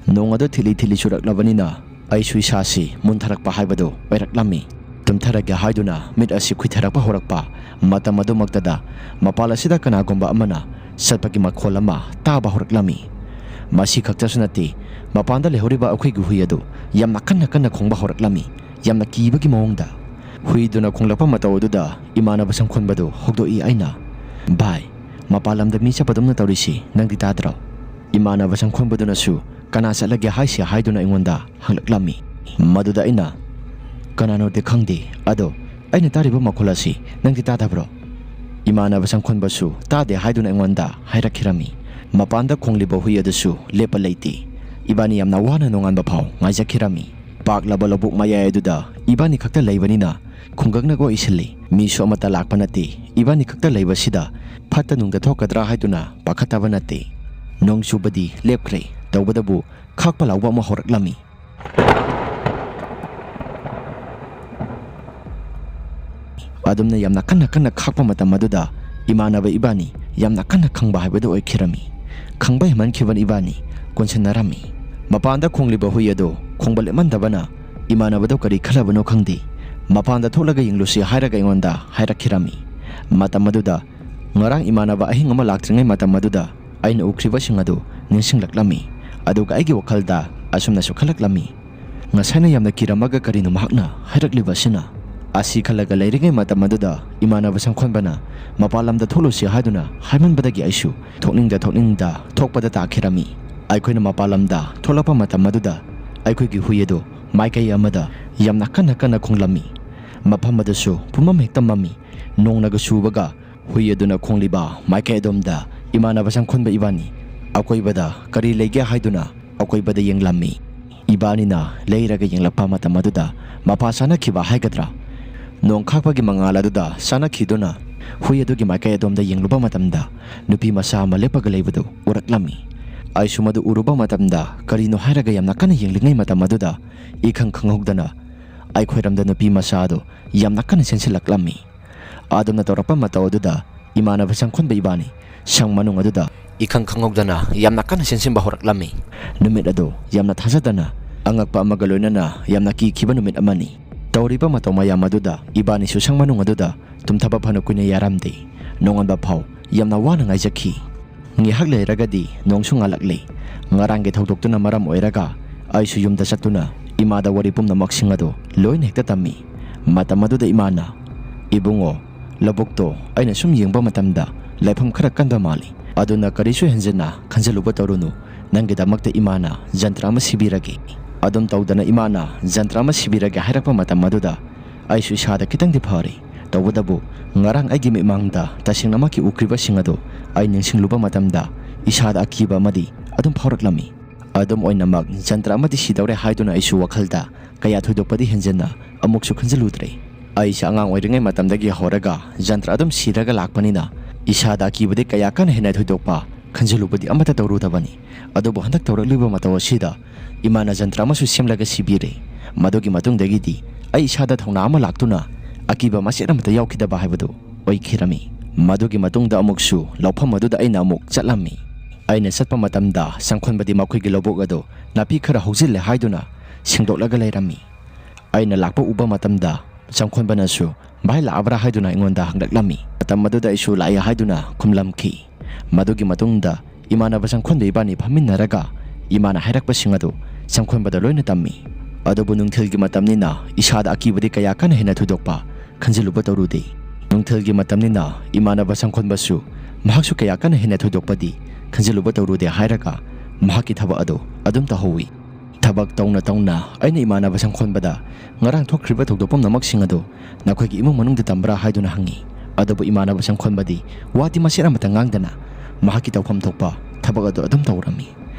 ꯅꯣꯡ ꯑꯗꯨ ꯊꯤꯠꯂꯤ ꯊꯤꯠꯂꯤ ꯆꯨꯔꯛꯂꯕꯅꯤꯅ ꯑꯩꯁꯨ ꯏꯁꯥꯁꯤ ꯃꯨꯟꯊꯔꯛꯄ ꯍꯥꯏꯕꯗꯨ ꯑꯣꯏꯔꯛꯂꯝꯃꯤ꯫ ꯇꯨꯝꯊꯔꯒꯦ ꯍꯥꯏꯗꯨꯅ ꯃꯤꯠ ꯑꯁꯤ ꯈꯨꯏꯊꯔꯛꯄ ꯍꯧꯔꯛꯄ ꯃꯇꯝ ꯑꯗꯨꯃꯛꯇꯗ ꯃꯄꯥꯟ ꯑꯁꯤꯗ ꯀꯅꯥꯒꯨꯝꯕ ꯑꯃꯅ ꯆꯠꯄꯒꯤ ꯃꯈꯣꯜ ꯑꯃ ꯇꯥꯕ ꯍꯧꯔꯛꯂꯝꯃꯤ꯫ ꯃꯁꯤ ꯈꯛꯇꯁꯨ ꯅꯠꯇꯦ, ꯃꯄꯥꯟꯗ ꯂꯩꯍꯧꯔꯤꯕ ꯑꯩꯈꯣꯏꯒꯤ ꯍꯨꯏ ꯑꯗꯨ ꯌꯥꯝꯅ ꯀꯟꯅ ꯀꯟꯅ ꯈꯣꯡꯕ ꯍꯧꯔꯛꯂꯝꯃꯤ꯫ ꯌꯥꯝꯅ ꯀꯤꯕꯒꯤ ꯃꯑꯣꯡꯗ꯫ ꯍꯨꯏꯗꯨꯅ ꯈꯣꯡꯂꯛꯄ ꯃꯇꯧ ꯑꯗꯨꯗ ꯏꯃꯥꯟꯅꯕ ꯁꯪꯈꯣꯟꯕꯗꯨ ꯍꯧꯗꯣꯛꯏ ꯑꯩꯅ, "ꯚꯥꯏ, ꯃꯄꯥꯟ ꯂꯝꯗ ꯃꯤ ꯆꯠꯄꯗꯧꯅ ꯇꯧꯔꯤꯁꯤ ꯅꯪꯗꯤ ꯇꯥꯗ꯭ꯔꯣ?" ꯏꯃꯥꯟꯅꯕ ꯁꯪꯈꯣꯟꯕꯗꯨꯅꯁꯨ, "ꯀꯅꯥ ꯆꯠꯂꯒꯦ ꯍꯥꯏꯁꯤ?" ꯍꯥꯏꯗꯨꯅ ꯑꯩꯉꯣꯟꯗ ꯍꯪꯂꯛꯂꯝꯃꯤ꯫ ꯃꯗꯨꯗ ꯑꯩꯅ, "ꯀꯅꯥꯅꯣꯗꯤ ꯈꯪꯗꯦ, ꯑꯗꯣ ꯑꯩꯅ ꯇꯥꯔꯤꯕ ꯃꯈꯣꯜ ꯑꯁꯤ ꯅꯪꯗꯤ ꯇꯥꯗꯕ꯭ꯔꯣ?" ꯏꯃꯥꯟꯅꯕ ꯁꯪꯈꯣꯟꯕꯁꯨ ꯇꯥꯗꯦ ꯍꯥꯏꯗꯨꯅ ꯑꯩꯉꯣꯟꯗ ꯍꯥꯏꯔꯛꯈꯤꯔꯝꯃꯤ꯫ ꯃꯄꯥꯟꯗ ꯈꯣꯡꯂꯤꯕ ꯍꯨꯏ ꯑꯗꯨꯁꯨ ꯂꯦꯞꯄ ꯂꯩꯇꯦ꯫ ꯏꯕꯥꯅꯤ ꯌꯥꯝꯅ ꯋꯥꯅ ꯅꯣꯡꯉꯥꯟꯕ ꯐꯥꯎ ꯉꯥꯏꯖꯈꯤꯔꯝꯃꯤ꯫ ꯄꯥꯛꯂꯕ ꯂꯧꯕꯨꯛ ꯃꯌꯥꯏ ꯑꯗꯨꯗ ꯏꯕꯥꯅꯤ ꯈꯛꯇ ꯂꯩꯕꯅꯤꯅ ꯈꯨꯡꯒꯪꯅꯒ ꯑꯣꯏꯁꯤꯜꯂꯤ꯫ ꯃꯤꯁꯨ ꯑꯃꯠꯇ ꯂꯥꯛꯄ ꯅꯠꯇꯦ꯫ ꯏꯕꯥꯅꯤ ꯈꯛꯇ ꯂꯩꯕꯁꯤꯗ ꯐꯠꯇ ꯅꯨꯡꯗ ꯊꯣꯛꯀꯗ꯭ꯔꯥ ꯍꯥꯏꯗꯨꯅ ꯄꯥꯈꯠꯇꯕ ꯅꯠꯇꯦ꯫ ꯅꯣꯡ ꯆꯨꯕꯗꯤ ꯂꯦꯞꯈ꯭ꯔꯦ꯫ ꯇꯧꯕꯇꯕꯨ ꯈꯥꯛꯄ ꯂꯥꯎꯕ ꯑꯃ ꯍꯧꯔꯛꯂꯝꯃꯤ꯫ ꯑꯗꯨꯝꯅ ꯌꯥꯝꯅ ꯀꯟꯅ ꯀꯟꯅ ꯈꯥꯛꯄ ꯃꯇꯝ ꯑꯗꯨꯗ ꯏꯃꯥꯟꯅꯕ ꯏꯕꯥꯅꯤ ꯌꯥꯝꯅ ꯀꯟꯅ ꯈꯪꯕ ꯍꯥꯏꯕꯗꯨ ꯑꯣꯏꯈꯤꯔꯝꯃꯤ꯫ ꯈꯪꯕ ꯍꯦꯟꯃꯟꯈꯤꯕꯅ ꯏꯕꯥꯅꯤ ꯀꯣꯟꯁꯤꯟꯅꯔꯝꯃꯤ꯫ ꯃꯄꯥꯟꯗ ꯈꯣꯡꯂꯤꯕ ꯍꯨꯏ ꯑꯗꯨ ꯈꯣꯡꯕ ꯂꯦꯞꯃꯟꯗꯕꯅ ꯏꯃꯥꯟꯅꯕꯗꯣ ꯀꯔꯤ ꯈꯜꯂꯕꯅꯣ ꯈꯪꯗꯦ, ꯃꯄꯥꯟꯗ ꯊꯣꯛꯂꯒ ꯌꯦꯡꯂꯨꯁꯤ ꯍꯥꯏꯔꯒ ꯑꯩꯉꯣꯟꯗ ꯍꯥꯏꯔꯛꯈꯤꯔꯝꯃꯤ꯫ ꯃꯇꯝ ꯑꯗꯨꯗ ꯉꯔꯥꯡ ꯏꯃꯥꯟꯅꯕ ꯑꯍꯤꯡ ꯑꯃ ꯂꯥꯛꯇ꯭ꯔꯤꯉꯩ ꯃꯇꯝ ꯑꯗꯨꯗ ꯑꯩꯅ ꯎꯈ꯭ꯔꯤꯕꯁꯤꯡ ꯑꯗꯨ ꯅꯤꯡꯁꯤꯡꯂꯛꯂꯝꯃꯤ꯫ ꯑꯗꯨꯒ ꯑꯩꯒꯤ ꯋꯥꯈꯜꯗ ꯑꯁꯨꯝꯅꯁꯨ ꯈꯜꯂꯛꯂꯝꯃꯤ, "ꯉꯁꯥꯏꯅ ꯌꯥꯝꯅ ꯀꯤꯔꯝꯃꯒ ꯀꯔꯤꯅꯣ ꯃꯍꯥꯛꯅ ꯍꯥꯏꯔꯛꯂꯤꯕ ꯑꯁꯤꯅ?" ꯑꯁꯤ ꯈꯜꯂꯒ ꯂꯩꯔꯤꯉꯩ ꯃꯇꯝ ꯑꯗꯨꯗ ꯏꯃꯥꯟꯅꯕ ꯁꯪꯈꯣꯟꯕꯅ ꯃꯄꯥꯟ ꯂꯝꯗ ꯊꯣꯛꯂꯨꯁꯤ ꯍꯥꯏꯗꯨꯅ ꯍꯥꯏꯃꯟꯕꯗꯒꯤ ꯑꯩꯁꯨ ꯊꯣꯛꯅꯤꯡꯗ ꯊꯣꯛꯅꯤꯡꯗ ꯊꯣꯛꯄꯗ ꯇꯥꯈꯤꯔꯝꯃꯤ꯫ ꯑꯩꯈꯣꯏꯅ ꯃꯄꯥꯟ ꯂꯝꯗ ꯊꯣꯛꯂꯛꯄ ꯃꯇꯝ ꯑꯗꯨꯗ ꯑꯩꯈꯣꯏꯒꯤ ꯍꯨꯏ ꯑꯗꯨ ꯃꯥꯏꯀꯩ ꯑꯃꯗ ꯌꯥꯝꯅ ꯀꯟꯅ ꯀꯟꯅ ꯈꯣꯡꯂꯝꯃꯤ꯫ ꯃꯐꯝ ꯑꯗꯨꯁꯨ ꯄꯨꯝꯃꯝ ꯍꯦꯛꯇ ꯃꯝꯃꯤ꯫ ꯅꯣꯡꯅꯒ ꯆꯨꯕꯒ ꯍꯨꯏ ꯑꯗꯨꯅ ꯈꯣꯡꯂꯤꯕ ꯃꯥꯏꯀꯩ ꯑꯗꯣꯝꯗ ꯏꯃꯥꯟꯅꯕ ꯁꯪꯈꯣꯟꯕ ꯏꯕꯥꯅꯤ ꯑꯀꯣꯏꯕꯗ ꯀꯔꯤ ꯂꯩꯒꯦ ꯍꯥꯏꯗꯨꯅ ꯑꯀꯣꯏꯕꯗ ꯌꯦꯡꯂꯝꯃꯤ꯫ ꯏꯕꯥꯅꯤꯅ ꯂꯩꯔꯒ ꯌꯦꯡꯂꯛꯄ ꯃꯇꯝ ꯑꯗꯨꯗ ꯃꯄꯥ ꯆꯥꯅꯈꯤꯕ ꯍꯥꯏꯒꯗ꯭ꯔꯥ, ꯅꯣꯡ ꯈꯥꯛꯄꯒꯤ ꯃꯉꯥꯜ ꯑꯗꯨꯗ ꯆꯥꯅꯈꯤꯗꯨꯅ ꯍꯨꯏ ꯑꯗꯨꯒꯤ ꯃꯥꯏꯀꯩ ꯑꯗꯣꯝꯗ ꯌꯦꯡꯂꯨꯕ ꯃꯇꯝꯗ ꯅꯨꯄꯤ ꯃꯆꯥ ꯑꯃ ꯂꯦꯞꯄꯒ ꯂꯩꯕꯗꯨ ꯎꯔꯛꯂꯝꯃꯤ꯫ ꯑꯩꯁꯨ ꯃꯗꯨ ꯎꯔꯨꯕ ꯃꯇꯝꯗ ꯀꯔꯤꯅꯣ ꯍꯥꯏꯔꯒ ꯌꯥꯝꯅ ꯀꯟꯅ ꯌꯦꯡꯂꯤꯉꯩ ꯃꯇꯝ ꯑꯗꯨꯗ ꯏꯈꯪ ꯈꯪꯍꯧꯗꯅ ꯑꯩꯈꯣꯏꯔꯣꯝꯗ ꯅꯨꯄꯤ ꯃꯆꯥ ꯑꯗꯨ ꯌꯥꯝꯅ ꯀꯟꯅ ꯆꯦꯟꯁꯤꯜꯂꯛꯂꯝꯃꯤ꯫ ꯑꯗꯨꯝꯅ ꯇꯧꯔꯛꯄ ꯃꯇꯧ ꯑꯗꯨꯗ ꯏꯃꯥꯟꯅꯕ ꯁꯪꯈꯣꯟꯕ ꯏꯕꯥꯅꯤ ꯁꯪ ꯃꯅꯨꯡ ꯑꯗꯨꯗ ꯏꯈꯪ ꯈꯪꯍꯧꯗꯅ ꯌꯥꯝꯅ ꯀꯟꯅ ꯆꯦꯟꯁꯤꯟꯕ ꯍꯧꯔꯛꯂꯝꯃꯤ꯫ ꯅꯨꯃꯤꯠ ꯑꯗꯨ ꯌꯥꯝꯅ ꯊꯥꯖꯗꯅ ꯑꯉꯛꯄ ꯑꯃꯒ ꯂꯣꯏꯅꯅ ꯌꯥꯝꯅ ꯀꯤꯈꯤꯕ ꯅꯨꯃꯤꯠ ꯑꯃꯅꯤ꯫ ꯇꯧꯔꯤꯕ ꯃꯇꯧ ꯃꯌꯥꯝ ꯑꯗꯨꯗ ꯏꯕꯥꯅꯤꯁꯨ ꯁꯪ ꯃꯅꯨꯡ ꯑꯗꯨꯗ ꯇꯨꯝꯊꯕ ꯐꯅ ꯀꯨꯏꯅ ꯌꯥꯔꯝꯗꯦ꯫ ꯅꯣꯡꯉꯥꯟꯕ ꯐꯥꯎ ꯌꯥꯝꯅ ꯋꯥꯅ ꯉꯥꯏꯖꯈꯤ꯫ ꯉꯥꯏꯍꯥꯛ ꯂꯩꯔꯒꯗꯤ ꯅꯣꯡꯁꯨ ꯉꯥꯜꯂꯛꯂꯦ꯫ ꯉꯔꯥꯡꯒꯤ ꯊꯧꯗꯣꯛꯇꯨꯅ ꯃꯔꯝ ꯑꯣꯏꯔꯒ ꯑꯩꯁꯨ ꯌꯨꯝꯗ ꯆꯠꯇꯨꯅ ꯏꯃꯥꯗ ꯋꯥꯔꯤ ꯄꯨꯝꯅꯃꯛꯁꯤꯡ ꯑꯗꯨ ꯂꯣꯏꯅ ꯍꯦꯛꯇ ꯇꯝꯃꯤ꯫ ꯃꯇꯝ ꯑꯗꯨꯗ ꯏꯃꯥꯅ, "ꯏꯕꯨꯡꯉꯣ, ꯂꯧꯕꯨꯛꯇꯣ ꯑꯩꯅ ꯁꯨꯝ ꯌꯦꯡꯕ ꯃꯇꯝꯗ ꯂꯩꯐꯝ ꯈꯔ ꯀꯟꯕ ꯃꯥꯜꯂꯤ꯫ ꯑꯗꯨꯅ ꯀꯔꯤꯁꯨ ꯍꯦꯟꯖꯤꯟꯅ ꯈꯟꯖꯤꯜꯂꯨꯕ ꯇꯧꯔꯨꯅꯨ꯫ ꯅꯪꯒꯤꯗꯃꯛꯇ ꯏꯃꯥꯅ ꯖꯟꯇ꯭ꯔ ꯑꯃ ꯁꯤꯕꯤꯔꯒꯦ꯫" ꯑꯗꯨꯝ ꯇꯧꯗꯅ ꯏꯃꯥꯅ ꯖꯟꯇ꯭ꯔ ꯑꯃ ꯁꯤꯕꯤꯔꯒꯦ ꯍꯥꯏꯔꯛꯄ ꯃꯇꯝ ꯑꯗꯨꯗ ꯑꯩꯁꯨ ꯏꯁꯥꯗ ꯈꯤꯇꯪꯗꯤ ꯐꯔꯦ꯫ ꯇꯧꯕꯇꯕꯨ ꯉꯔꯥꯡ ꯑꯩꯒꯤ ꯃꯤꯠꯃꯥꯡꯗ ꯇꯁꯦꯡꯅꯃꯛꯀꯤ ꯎꯈ꯭ꯔꯤꯕꯁꯤꯡ ꯑꯗꯨ ꯑꯩ ꯅꯤꯡꯁꯤꯡꯂꯨꯕ ꯃꯇꯝꯗ ꯏꯁꯥꯗ ꯑꯀꯤꯕ ꯑꯃꯗꯤ ꯑꯗꯨꯝ ꯐꯥꯎꯔꯛꯂꯝꯃꯤ꯫ ꯑꯗꯨꯝ ꯑꯣꯏꯅꯃꯛ ꯖꯟꯇ꯭ꯔ ꯑꯃꯗꯤ ꯁꯤꯗꯧꯔꯦ ꯍꯥꯏꯗꯨꯅ ꯑꯩꯁꯨ ꯋꯥꯈꯜꯗ ꯀꯌꯥ ꯊꯣꯏꯗꯣꯛꯄꯗꯤ ꯍꯦꯟꯖꯤꯟꯅ ꯑꯃꯨꯛꯁꯨ ꯈꯟꯖꯤꯜꯂꯨꯗ꯭ꯔꯦ꯫ ꯑꯩꯁꯦ ꯑꯉꯥꯡ ꯑꯣꯏꯔꯤꯉꯩ ꯃꯇꯝꯗꯒꯤ ꯍꯧꯔꯒ ꯖꯟꯇ꯭ꯔ ꯑꯗꯨꯝ ꯁꯤꯔꯒ ꯂꯥꯛꯄꯅꯤꯅ ꯏꯁꯥꯗ ꯑꯀꯤꯕꯗꯤ ꯀꯌꯥ ꯀꯟꯅ ꯍꯦꯟꯅ ꯊꯣꯏꯗꯣꯛꯄ ꯈꯟꯖꯤꯜꯂꯨꯕꯗꯤ ꯑꯃꯠꯇ ꯇꯧꯔꯨꯗꯕꯅꯤ꯫ ꯑꯗꯨꯕꯨ ꯍꯟꯗꯛ ꯇꯧꯔꯛꯂꯤꯕ ꯃꯇꯧ ꯑꯁꯤꯗ ꯏꯃꯥꯅ ꯖꯟꯇ꯭ꯔ ꯑꯃꯁꯨ ꯁꯦꯝꯂꯒ ꯁꯤꯕꯤꯔꯦ꯫ ꯃꯗꯨꯒꯤ ꯃꯇꯨꯡꯗꯒꯤꯗꯤ ꯑꯩ ꯏꯁꯥꯗ ꯊꯧꯅꯥ ꯑꯃ ꯂꯥꯛꯇꯨꯅ ꯑꯀꯤꯕ ꯃꯆꯦꯠ ꯑꯃꯠꯇ ꯌꯥꯎꯈꯤꯗꯕ ꯍꯥꯏꯕꯗꯨ ꯑꯣꯏꯈꯤꯔꯝꯃꯤ꯫ ꯃꯗꯨꯒꯤ ꯃꯇꯨꯡꯗ ꯑꯃꯨꯛꯁꯨ ꯂꯧꯐꯝ ꯑꯗꯨꯗ ꯑꯩꯅ ꯑꯃꯨꯛ ꯆꯠꯂꯝꯃꯤ꯫ ꯑꯩꯅ ꯆꯠꯄ ꯃꯇꯝꯗ ꯁꯪꯈꯣꯟꯕꯗꯤ ꯃꯈꯣꯏꯒꯤ ꯂꯧꯕꯨꯛ ꯑꯗꯨ ꯅꯥꯄꯤ ꯈꯔ ꯍꯧꯖꯤꯜꯂꯦ ꯍꯥꯏꯗꯨꯅ ꯁꯦꯡꯗꯣꯛꯂꯒ ꯂꯩꯔꯝꯃꯤ꯫ ꯑꯩꯅ ꯂꯥꯛꯄ ꯎꯕ ꯃꯇꯝꯗ ꯁꯪꯈꯣꯟꯕꯅꯁꯨ "ꯚꯥꯏ ꯂꯥꯛꯑꯕ꯭ꯔꯥ?" ꯍꯥꯏꯗꯨꯅ ꯑꯩꯉꯣꯟꯗ ꯍꯪꯂꯛꯂꯝꯃꯤ꯫ ꯃꯇꯝ ꯑꯗꯨꯗ ꯑꯩꯁꯨ "ꯂꯥꯛꯑꯦ" ꯍꯥꯏꯗꯨꯅ ꯈꯨꯝꯂꯝꯈꯤ꯫ ꯃꯗꯨꯒꯤ ꯃꯇꯨꯡꯗ ꯏꯃꯥꯟꯅꯕ ꯁꯪꯈꯣꯟꯕ ꯏꯕꯥꯅꯤ ꯐꯝꯃꯤꯟꯅꯔꯒ ꯏꯃꯥꯅ ꯍꯥꯏꯔꯛꯄꯁꯤꯡ ꯑꯗꯨ ꯁꯪꯈꯣꯟꯕꯗ ꯂꯣꯏꯅ ꯇꯝꯃꯤ꯫ ꯑꯗꯨꯕꯨ ꯅꯨꯡꯊꯤꯜꯒꯤ ꯃꯇꯝꯅꯤꯅ ꯏꯁꯥꯗ ꯑꯀꯤꯕꯗꯤ ꯀꯌꯥ ꯀꯟꯅ ꯍꯦꯟꯅ ꯊꯣꯏꯗꯣꯛꯄ ꯈꯟꯖꯤꯜꯂꯨꯕ ꯇꯧꯔꯨꯗꯦ꯫ ꯅꯨꯡꯊꯤꯜꯒꯤ ꯃꯇꯝꯅꯤꯅ ꯏꯃꯥꯟꯅꯕ ꯁꯪꯈꯣꯟꯕꯁꯨ ꯃꯍꯥꯛꯁꯨ ꯀꯌꯥ ꯀꯟꯅ ꯍꯦꯟꯅ ꯊꯣꯏꯗꯣꯛꯄꯗꯤ ꯈꯟꯖꯤꯜꯂꯨꯕ ꯇꯧꯔꯨꯗꯦ ꯍꯥꯏꯔꯒ ꯃꯍꯥꯛꯀꯤ ꯊꯕꯛ ꯑꯗꯨ ꯑꯗꯨꯝ ꯇꯧꯍꯧꯋꯤ꯫ ꯊꯕꯛ ꯇꯧꯅ ꯇꯧꯅ ꯑꯩꯅ ꯏꯃꯥꯟꯅꯕ ꯁꯪꯈꯣꯟꯕꯗ "ꯉꯔꯥꯡ ꯊꯣꯛꯈ꯭ꯔꯤꯕ ꯊꯧꯗꯣꯛ ꯄꯨꯝꯅꯃꯛꯁꯤꯡ ꯑꯗꯨ ꯅꯈꯣꯏꯒꯤ ꯏꯃꯨꯡ ꯃꯅꯨꯡꯗ ꯇꯝꯕ꯭ꯔꯥ?" ꯍꯥꯏꯗꯨꯅ ꯍꯪꯉꯤ꯫ ꯑꯗꯨꯕꯨ ꯏꯃꯥꯟꯅꯕ ꯁꯪꯈꯣꯟꯕꯗꯤ ꯋꯥꯗꯤ ꯃꯆꯦꯠ ꯑꯃꯠꯇ ꯉꯥꯡꯗꯅ ꯃꯍꯥꯛꯀꯤ ꯇꯧꯐꯝ ꯊꯣꯛꯄ ꯊꯕꯛ ꯑꯗꯨ ꯑꯗꯨꯝ ꯇꯧꯔꯝꯃꯤ꯫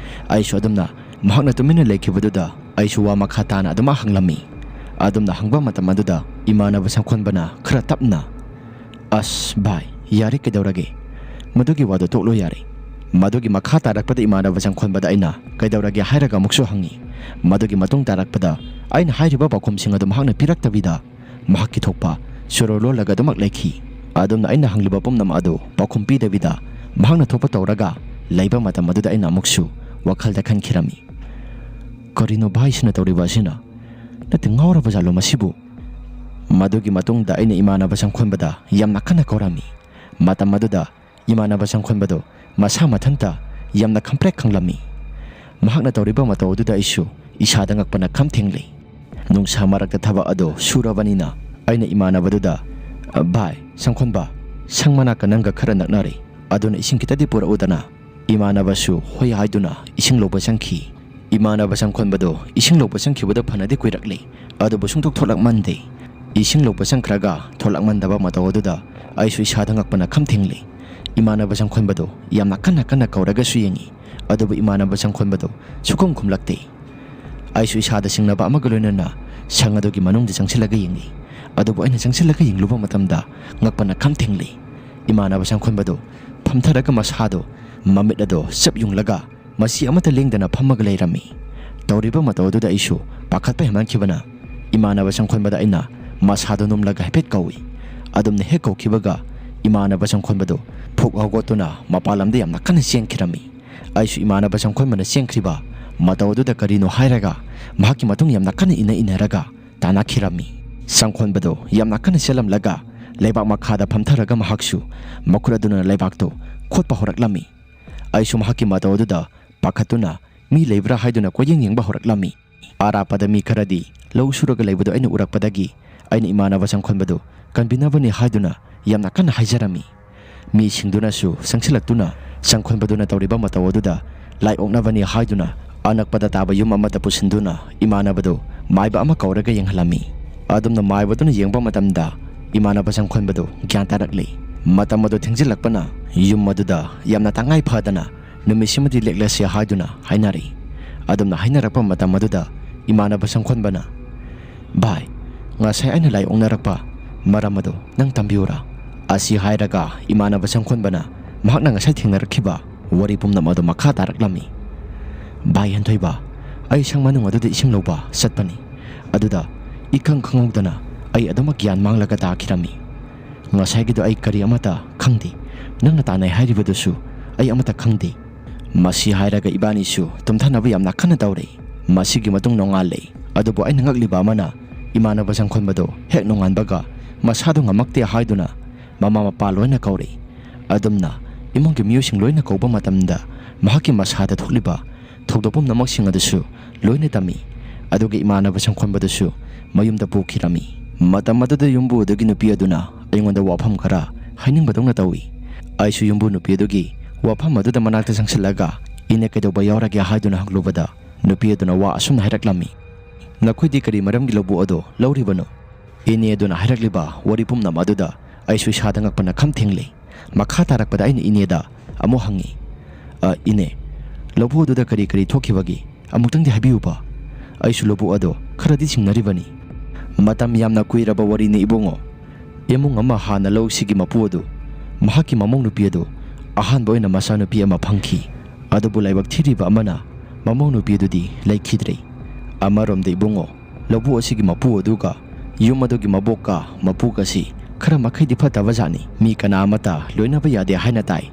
ꯑꯩꯁꯨ ꯑꯗꯨꯝꯅ ꯃꯍꯥꯛꯅ ꯇꯨꯃꯤꯟꯅ ꯂꯩꯈꯤꯕꯗꯨꯗ ꯑꯩꯁꯨ ꯋꯥ ꯃꯈꯥ ꯇꯥꯅ ꯑꯗꯨꯃꯛ ꯍꯪꯂꯝꯃꯤ꯫ ꯑꯗꯨꯝꯅ ꯍꯪꯕ ꯃꯇꯝ ꯑꯗꯨꯗ ꯏꯃꯥꯟꯅꯕ ꯁꯪꯈꯣꯟꯕꯅ ꯈꯔ ꯇꯞꯅ, "ꯑꯁ ꯚꯥꯏ, ꯌꯥꯔꯦ, ꯀꯩꯗꯧꯔꯒꯦ? ꯃꯗꯨꯒꯤ ꯋꯥꯗꯣ ꯇꯣꯛꯂꯣ ꯌꯥꯔꯦ"꯫ ꯃꯗꯨꯒꯤ ꯃꯈꯥ ꯇꯥꯔꯛꯄꯗ ꯏꯃꯥꯟꯅꯕ ꯁꯪꯈꯣꯟꯕꯗ ꯑꯩꯅ "ꯀꯩꯗꯧꯔꯒꯦ?" ꯍꯥꯏꯔꯒ ꯑꯃꯨꯛꯁꯨ ꯍꯪꯉꯤ꯫ ꯃꯗꯨꯒꯤ ꯃꯇꯨꯡ ꯇꯥꯔꯛꯄꯗ ꯑꯩꯅ ꯍꯥꯏꯔꯤꯕ ꯄꯥꯎꯈꯨꯝꯁꯤꯡ ꯑꯗꯨ ꯃꯍꯥꯛꯅ ꯄꯤꯔꯛꯇꯕꯤꯗ ꯃꯍꯥꯛꯀꯤ ꯊꯣꯛꯄ ꯁꯣꯔꯣ ꯂꯣꯜꯂꯒ ꯑꯗꯨꯃꯛ ꯂꯩꯈꯤ꯫ ꯑꯗꯨꯝꯅ ꯑꯩꯅ ꯍꯪꯂꯤꯕ ꯄꯨꯝꯅꯃꯛ ꯑꯗꯨ ꯄꯥꯎꯈꯨꯝ ꯄꯤꯗꯕꯤꯗ ꯃꯍꯥꯛꯅ ꯊꯣꯛꯄ ꯇꯧꯔꯒ ꯂꯩꯕ ꯃꯇꯝ ꯑꯗꯨꯗ ꯑꯩꯅ ꯑꯃꯨꯛꯁꯨ ꯋꯥꯈꯜꯗ ꯈꯟꯈꯤꯔꯝꯃꯤ, "ꯀꯔꯤꯅꯣ ꯚꯥꯏꯁꯤꯅ ꯇꯧꯔꯤꯕ ꯑꯁꯤꯅ? ꯅꯠꯇꯦ, ꯉꯥꯎꯔꯕ ꯖꯥꯠꯂꯣ ꯃꯁꯤꯕꯨ?" ꯃꯗꯨꯒꯤ ꯃꯇꯨꯡꯗ ꯑꯩꯅ ꯏꯃꯥꯟꯅꯕ ꯁꯪꯈꯣꯟꯕꯗ ꯌꯥꯝꯅ ꯀꯟꯅ ꯀꯧꯔꯝꯃꯤ꯫ ꯃꯇꯝ ꯑꯗꯨꯗ ꯏꯃꯥꯟꯅꯕ ꯁꯪꯈꯣꯟꯕꯗꯨ ꯃꯁꯥ ꯃꯊꯟꯇ ꯌꯥꯝꯅ ꯈꯪꯄ꯭ꯔꯦꯛ ꯈꯪꯂꯝꯃꯤ꯫ ꯃꯍꯥꯛꯅ ꯇꯧꯔꯤꯕ ꯃꯇꯧ ꯑꯗꯨꯗ ꯑꯩꯁꯨ ꯏꯁꯥꯗ ꯉꯛꯄꯅ ꯈꯝ ꯊꯦꯡꯂꯤ꯫ ꯅꯨꯡꯁꯥ ꯃꯔꯛꯇ ꯊꯕꯛ ꯑꯗꯨ ꯁꯨꯔꯕꯅꯤꯅ ꯑꯩꯅ ꯏꯃꯥꯟꯅꯕꯗꯨꯗ, "ꯚꯥꯏ, ꯁꯪꯈꯣꯟꯕ, ꯁꯪ ꯃꯅꯥꯛꯀ ꯅꯪꯒ ꯈꯔ ꯅꯛꯅꯔꯦ, ꯑꯗꯨꯅ ꯏꯁꯤꯡ ꯈꯤꯇꯗꯤ ꯄꯨꯔꯛꯎꯗꯅ"꯫ ꯏꯃꯥꯟꯅꯕꯁꯨ ꯍꯣꯏ ꯍꯥꯏꯗꯨꯅ ꯏꯁꯤꯡ ꯂꯧꯕ ꯆꯪꯈꯤ꯫ ꯏꯃꯥꯟꯅꯕ ꯁꯪꯈꯣꯟꯕꯗꯨ ꯏꯁꯤꯡ ꯂꯧꯕ ꯆꯪꯈꯤꯕꯗ ꯐꯅꯗꯤ ꯀꯨꯏꯔꯛꯂꯤ, ꯑꯗꯨꯕꯨ ꯁꯨꯡꯊꯣꯛ ꯊꯣꯛꯂꯛꯃꯟꯗꯦ꯫ ꯏꯁꯤꯡ ꯂꯧꯕ ꯆꯪꯈ꯭ꯔꯒ ꯊꯣꯛꯂꯛꯃꯟꯗꯕ ꯃꯇꯧ ꯑꯗꯨꯗ ꯑꯩꯁꯨ ꯏꯁꯥꯗ ꯉꯛꯄꯅ ꯈꯝ ꯊꯦꯡꯂꯤ꯫ ꯏꯃꯥꯟꯅꯕ ꯁꯪꯈꯣꯟꯕꯗꯨ ꯌꯥꯝꯅ ꯀꯟꯅ ꯀꯟꯅ ꯀꯧꯔꯒꯁꯨ ꯌꯦꯡꯉꯤ, ꯑꯗꯨꯕꯨ ꯏꯃꯥꯟꯅꯕ ꯁꯪꯈꯣꯟꯕꯗꯨ ꯁꯨꯈꯨꯝ ꯈꯨꯝꯂꯛꯇꯦ꯫ ꯑꯩꯁꯨ ꯏꯁꯥꯗ ꯆꯤꯡꯅꯕ ꯑꯃꯒ ꯂꯣꯏꯅꯅ ꯁꯪ ꯑꯗꯨꯒꯤ ꯃꯅꯨꯡꯗ ꯆꯪꯁꯤꯜꯂꯒ ꯌꯦꯡꯉꯤ꯫ ꯑꯗꯨꯕꯨ ꯑꯩꯅ ꯆꯪꯁꯤꯜꯂꯒ ꯌꯦꯡꯂꯨꯕ ꯃꯇꯝꯗ ꯉꯛꯄꯅ ꯈꯝ ꯊꯦꯡꯂꯤ꯫ ꯏꯃꯥꯟꯅꯕ ꯁꯪꯈꯣꯟꯕꯗꯨ ꯐꯝꯊꯔꯒ ꯃꯁꯥꯗꯨ, ꯃꯃꯤꯠ ꯑꯗꯨ ꯆꯞ ꯌꯨꯡꯂꯒ ꯃꯁꯤ ꯑꯃꯠꯇ ꯂꯦꯡꯗꯅ ꯐꯝꯃꯒ ꯂꯩꯔꯝꯃꯤ꯫ ꯇꯧꯔꯤꯕ ꯃꯇꯧ ꯑꯗꯨꯗ ꯑꯩꯁꯨ ꯄꯥꯈꯠꯄ ꯍꯦꯟꯃꯟꯈꯤꯕꯅ ꯏꯃꯥꯟꯅꯕ ꯁꯪꯈꯣꯟꯕꯗ ꯑꯩꯅ ꯃꯁꯥꯗꯨ ꯅꯣꯝꯂꯒ ꯍꯥꯏꯐꯦꯠ ꯀꯧꯏ꯫ ꯑꯗꯨꯝꯅ ꯍꯦꯛ ꯀꯧꯈꯤꯕꯒ ꯏꯃꯥꯟꯅꯕ ꯁꯪꯈꯣꯟꯕꯗꯨ ꯐꯨꯛ ꯍꯧꯒꯠꯇꯨꯅ ꯃꯄꯥꯟ ꯂꯝꯗ ꯌꯥꯝꯅ ꯀꯟꯅ ꯆꯦꯟꯈꯤꯔꯝꯃꯤ꯫ ꯑꯩꯁꯨ ꯏꯃꯥꯟꯅꯕ ꯁꯪꯈꯣꯟꯕꯅ ꯆꯦꯟꯈ꯭ꯔꯤꯕ ꯃꯇꯧ ꯑꯗꯨꯗ ꯀꯔꯤꯅꯣ ꯍꯥꯏꯔꯒ ꯃꯍꯥꯛꯀꯤ ꯃꯇꯨꯡ ꯌꯥꯝꯅ ꯀꯟꯅ ꯏꯟꯅ ꯏꯟꯅꯔꯒ ꯇꯥꯟꯅꯈꯤꯔꯝꯃꯤ꯫ ꯁꯪꯈꯣꯟꯕꯗꯨ ꯌꯥꯝꯅ ꯀꯟꯅ ꯆꯦꯜꯂꯝꯂꯒ ꯂꯩꯕꯥꯛ ꯃꯈꯥꯗ ꯐꯝꯊꯔꯒ ꯃꯍꯥꯛꯁꯨ ꯃꯈꯨꯠ ꯑꯗꯨꯅ ꯂꯩꯕꯥꯛꯇꯨ ꯈꯣꯠꯄ ꯍꯧꯔꯛꯂꯝꯃꯤ꯫ ꯑꯩꯁꯨ ꯃꯍꯥꯛꯀꯤ ꯃꯇꯧ ꯑꯗꯨꯗ ꯄꯥꯈꯠꯇꯨꯅ ꯃꯤ ꯂꯩꯕ꯭ꯔꯥ ꯍꯥꯏꯗꯨꯅ ꯀꯣꯏꯌꯦꯡ ꯌꯦꯡꯕ ꯍꯧꯔꯛꯂꯝꯃꯤ꯫ ꯑꯔꯥꯞꯄꯗ ꯃꯤ ꯈꯔꯗꯤ ꯂꯧ ꯁꯨꯔꯒ ꯂꯩꯕꯗꯨ ꯑꯩꯅ ꯎꯔꯛꯄꯗꯒꯤ ꯑꯩꯅ ꯏꯃꯥꯟꯅꯕ ꯁꯪꯈꯣꯟꯕꯗꯨ ꯀꯟꯕꯤꯅꯕꯅꯤ ꯍꯥꯏꯗꯨꯅ ꯌꯥꯝꯅ ꯀꯟꯅ ꯍꯥꯏꯖꯔꯝꯃꯤ꯫ ꯃꯤꯁꯤꯡꯗꯨꯅꯁꯨ ꯆꯪꯁꯤꯜꯂꯛꯇꯨꯅ ꯁꯪꯈꯣꯟꯕꯗꯨꯅ ꯇꯧꯔꯤꯕ ꯃꯇꯧ ꯑꯗꯨꯗ ꯂꯥꯏ ꯑꯣꯛꯅꯕꯅꯤ ꯍꯥꯏꯗꯨꯅ ꯑꯅꯛꯄꯗ ꯇꯥꯕ ꯌꯨꯝ ꯑꯃꯗ ꯄꯨꯁꯤꯟꯗꯨꯅ ꯏꯃꯥꯟꯅꯕꯗꯨ ꯃꯥꯏꯕ ꯑꯃ ꯀꯧꯔꯒ ꯌꯦꯡꯍꯜꯂꯝꯃꯤ꯫ ꯑꯗꯨꯝꯅ ꯃꯥꯏꯕꯗꯨꯅ ꯌꯦꯡꯕ ꯃꯇꯝꯗ ꯏꯃꯥꯟꯅꯕ ꯁꯪꯈꯣꯟꯕꯗꯨ ꯒ꯭ꯌꯥꯟ ꯇꯥꯔꯛꯂꯤ꯫ ꯃꯇꯝ ꯑꯗꯨ ꯊꯦꯡꯖꯤꯜꯂꯛꯄꯅ ꯌꯨꯝ ꯑꯗꯨꯗ ꯌꯥꯝꯅ ꯇꯉꯥꯏ ꯐꯗꯅ ꯅꯨꯃꯤꯠꯁꯤꯃꯗꯤ ꯂꯦꯛꯂꯁꯤ ꯍꯥꯏꯗꯨꯅ ꯍꯥꯏꯅꯔꯛꯏ꯫ ꯑꯗꯨꯝꯅ ꯍꯥꯏꯅꯔꯛꯄ ꯃꯇꯝ ꯑꯗꯨꯗ ꯏꯃꯥꯟꯅꯕ ꯁꯪꯈꯣꯟꯕꯅ, "ꯚꯥꯏ, ꯉꯁꯥꯏ ꯑꯩꯅ ꯂꯥꯏ ꯑꯣꯛꯅꯔꯛꯄ ꯃꯔꯝ ꯑꯗꯨ ꯅꯪ ꯇꯝꯕꯤꯌꯨꯔꯥ?" ꯑꯁꯤ ꯍꯥꯏꯔꯒ ꯏꯃꯥꯟꯅꯕ ꯁꯪꯈꯣꯟꯕꯅ ꯃꯍꯥꯛꯅ ꯉꯁꯥꯏ ꯊꯦꯡꯅꯔꯛꯈꯤꯕ ꯋꯥꯔꯤ ꯄꯨꯝꯅꯃꯛ ꯑꯗꯨ ꯃꯈꯥ ꯇꯥꯔꯛꯂꯝꯃꯤ꯫ "ꯚꯥꯏ ꯍꯦꯟꯊꯣꯏꯕ, ꯑꯩ ꯁꯪ ꯃꯅꯨꯡ ꯑꯗꯨꯗ ꯏꯁꯤꯡ ꯂꯧꯕ ꯆꯠꯄꯅꯤ꯫ ꯑꯗꯨꯗ ꯏꯈꯪ ꯈꯪꯍꯧꯗꯅ ꯑꯩ ꯑꯗꯨꯃꯛ ꯒ꯭ꯌꯥꯟ ꯃꯥꯡꯂꯒ ꯇꯥꯈꯤꯔꯝꯃꯤ꯫ ꯉꯁꯥꯏꯒꯤꯗꯣ ꯑꯩ ꯀꯔꯤ ꯑꯃꯠꯇ ꯈꯪꯗꯦ꯫ ꯅꯪꯅ ꯇꯥꯟꯅꯩ ꯍꯥꯏꯔꯤꯕꯗꯨꯁꯨ ꯑꯩ ꯑꯃꯠꯇ ꯈꯪꯗꯦ꯫" ꯃꯁꯤ ꯍꯥꯏꯔꯒ ꯏꯕꯥꯅꯤꯁꯨ ꯇꯨꯝꯊꯅꯕ ꯌꯥꯝꯅ ꯀꯟꯅ ꯇꯧꯔꯦ꯫ ꯃꯁꯤꯒꯤ ꯃꯇꯨꯡ ꯅꯣꯡꯉꯥꯜꯂꯦ꯫ ꯑꯗꯨꯕꯨ ꯑꯩꯅ ꯉꯛꯂꯤꯕ ꯑꯃꯅ, ꯏꯃꯥꯟꯅꯕ ꯁꯪꯈꯣꯟꯕꯗꯣ ꯍꯦꯛ ꯅꯣꯡꯉꯥꯟꯕꯒ ꯃꯁꯥꯗꯣ ꯉꯝꯃꯛꯇꯦ ꯍꯥꯏꯗꯨꯅ ꯃꯃꯥ ꯃꯄꯥ ꯂꯣꯏꯅ ꯀꯧꯔꯦ꯫ ꯑꯗꯨꯝꯅ ꯏꯃꯨꯡꯒꯤ ꯃꯤꯑꯣꯏꯁꯤꯡ ꯂꯣꯏꯅ ꯀꯧꯕ ꯃꯇꯝꯗ ꯃꯍꯥꯛꯀꯤ ꯃꯁꯥꯗ ꯊꯣꯛꯂꯤꯕ ꯊꯧꯗꯣꯛ ꯄꯨꯝꯅꯃꯛꯁꯤꯡ ꯑꯗꯨꯁꯨ ꯂꯣꯏꯅ ꯇꯝꯃꯤ꯫ ꯑꯗꯨꯒ ꯏꯃꯥꯟꯅꯕ ꯁꯪꯈꯣꯟꯕꯗꯨꯁꯨ ꯃꯌꯨꯝꯗ ꯄꯨꯈꯤꯔꯝꯃꯤ꯫ ꯃꯇꯝ ꯑꯗꯨꯗ ꯌꯨꯝꯕꯨ ꯑꯗꯨꯒꯤ ꯅꯨꯄꯤ ꯑꯗꯨꯅ ꯑꯩꯉꯣꯟꯗ ꯋꯥꯐꯝ ꯈꯔ ꯍꯥꯏꯅꯤꯡꯕꯗꯧꯅ ꯇꯧꯏ꯫ ꯑꯩꯁꯨ ꯌꯨꯝꯕꯨ ꯅꯨꯄꯤ ꯑꯗꯨꯒꯤ ꯋꯥꯐꯝ ꯑꯗꯨꯗ ꯃꯅꯥꯛꯇ ꯆꯪꯁꯤꯜꯂꯒ, "ꯏꯅꯦ, ꯀꯩꯗꯧꯕ ꯌꯥꯎꯔꯒꯦ?" ꯍꯥꯏꯗꯨꯅ ꯍꯪꯂꯨꯕꯗ, ꯅꯨꯄꯤ ꯑꯗꯨꯅ ꯋꯥ ꯑꯁꯨꯝꯅ ꯍꯥꯏꯔꯛꯂꯝꯃꯤ, "ꯅꯈꯣꯏꯗꯤ ꯀꯔꯤ ꯃꯔꯝꯒꯤ ꯂꯧꯕꯨ ꯑꯗꯨ ꯂꯧꯔꯤꯕꯅꯣ?" ꯏꯅꯦ ꯑꯗꯨꯅ ꯍꯥꯏꯔꯛꯂꯤꯕ ꯋꯥꯔꯤ ꯄꯨꯝꯅꯃꯛ ꯑꯗꯨꯗ ꯑꯩꯁꯨ ꯏꯁꯥꯗ ꯉꯛꯄꯅ ꯈꯝ ꯊꯦꯡꯂꯦ꯫ ꯃꯈꯥ ꯇꯥꯔꯛꯄꯗ ꯑꯩꯅ ꯏꯅꯦꯗ ꯑꯃꯨꯛ ꯍꯪꯉꯤ, "ꯑ, ꯏꯅꯦ, ꯂꯧꯕꯨ ꯑꯗꯨꯗ ꯀꯔꯤ ꯀꯔꯤ ꯊꯣꯛꯈꯤꯕꯒꯦ? ꯑꯃꯨꯛꯇꯪꯗꯤ ꯍꯥꯏꯕꯤꯌꯨꯕ꯫ ꯑꯩꯁꯨ ꯂꯧꯕꯨ ꯑꯗꯣ ꯈꯔꯗꯤ ꯆꯤꯡꯅꯔꯤꯕꯅꯤ꯫" "ꯃꯇꯝ ꯌꯥꯝꯅ ꯀꯨꯏꯔꯕ ꯋꯥꯔꯤꯅꯤ ꯏꯕꯨꯡꯉꯣ꯫ ꯏꯃꯨꯡ ꯑꯃ ꯍꯥꯟꯅ ꯂꯧꯁꯤꯒꯤ ꯃꯄꯨ ꯑꯗꯨ, ꯃꯍꯥꯛꯀꯤ ꯃꯃꯧ ꯅꯨꯄꯤ ꯑꯗꯨ ꯑꯍꯥꯟꯕ ꯑꯣꯏꯅ ꯃꯆꯥꯅꯨꯄꯤ ꯑꯃ ꯐꯪꯈꯤ꯫ ꯑꯗꯨꯕꯨ ꯂꯥꯏꯕꯛ ꯊꯤꯔꯤꯕ ꯑꯃꯅ ꯃꯃꯧ ꯅꯨꯄꯤ ꯑꯗꯨꯗꯤ ꯂꯩꯈꯤꯗ꯭ꯔꯦ꯫ ꯑꯃꯔꯣꯝꯗ ꯏꯕꯨꯡꯉꯣ, ꯂꯧꯕꯨ ꯑꯁꯤꯒꯤ ꯃꯄꯨ ꯑꯗꯨꯒ ꯌꯨꯝ ꯑꯗꯨꯒꯤ ꯃꯕꯣꯛꯀ ꯃꯄꯨꯒꯁꯤ ꯈꯔ ꯃꯈꯩꯗꯤ ꯐꯠꯇꯕ ꯖꯥꯠꯅꯤ꯫ ꯃꯤ ꯀꯅꯥ ꯑꯃꯠꯇ ꯂꯣꯏꯅꯕ ꯌꯥꯗꯦ ꯍꯥꯏꯅ ꯇꯥꯏ꯫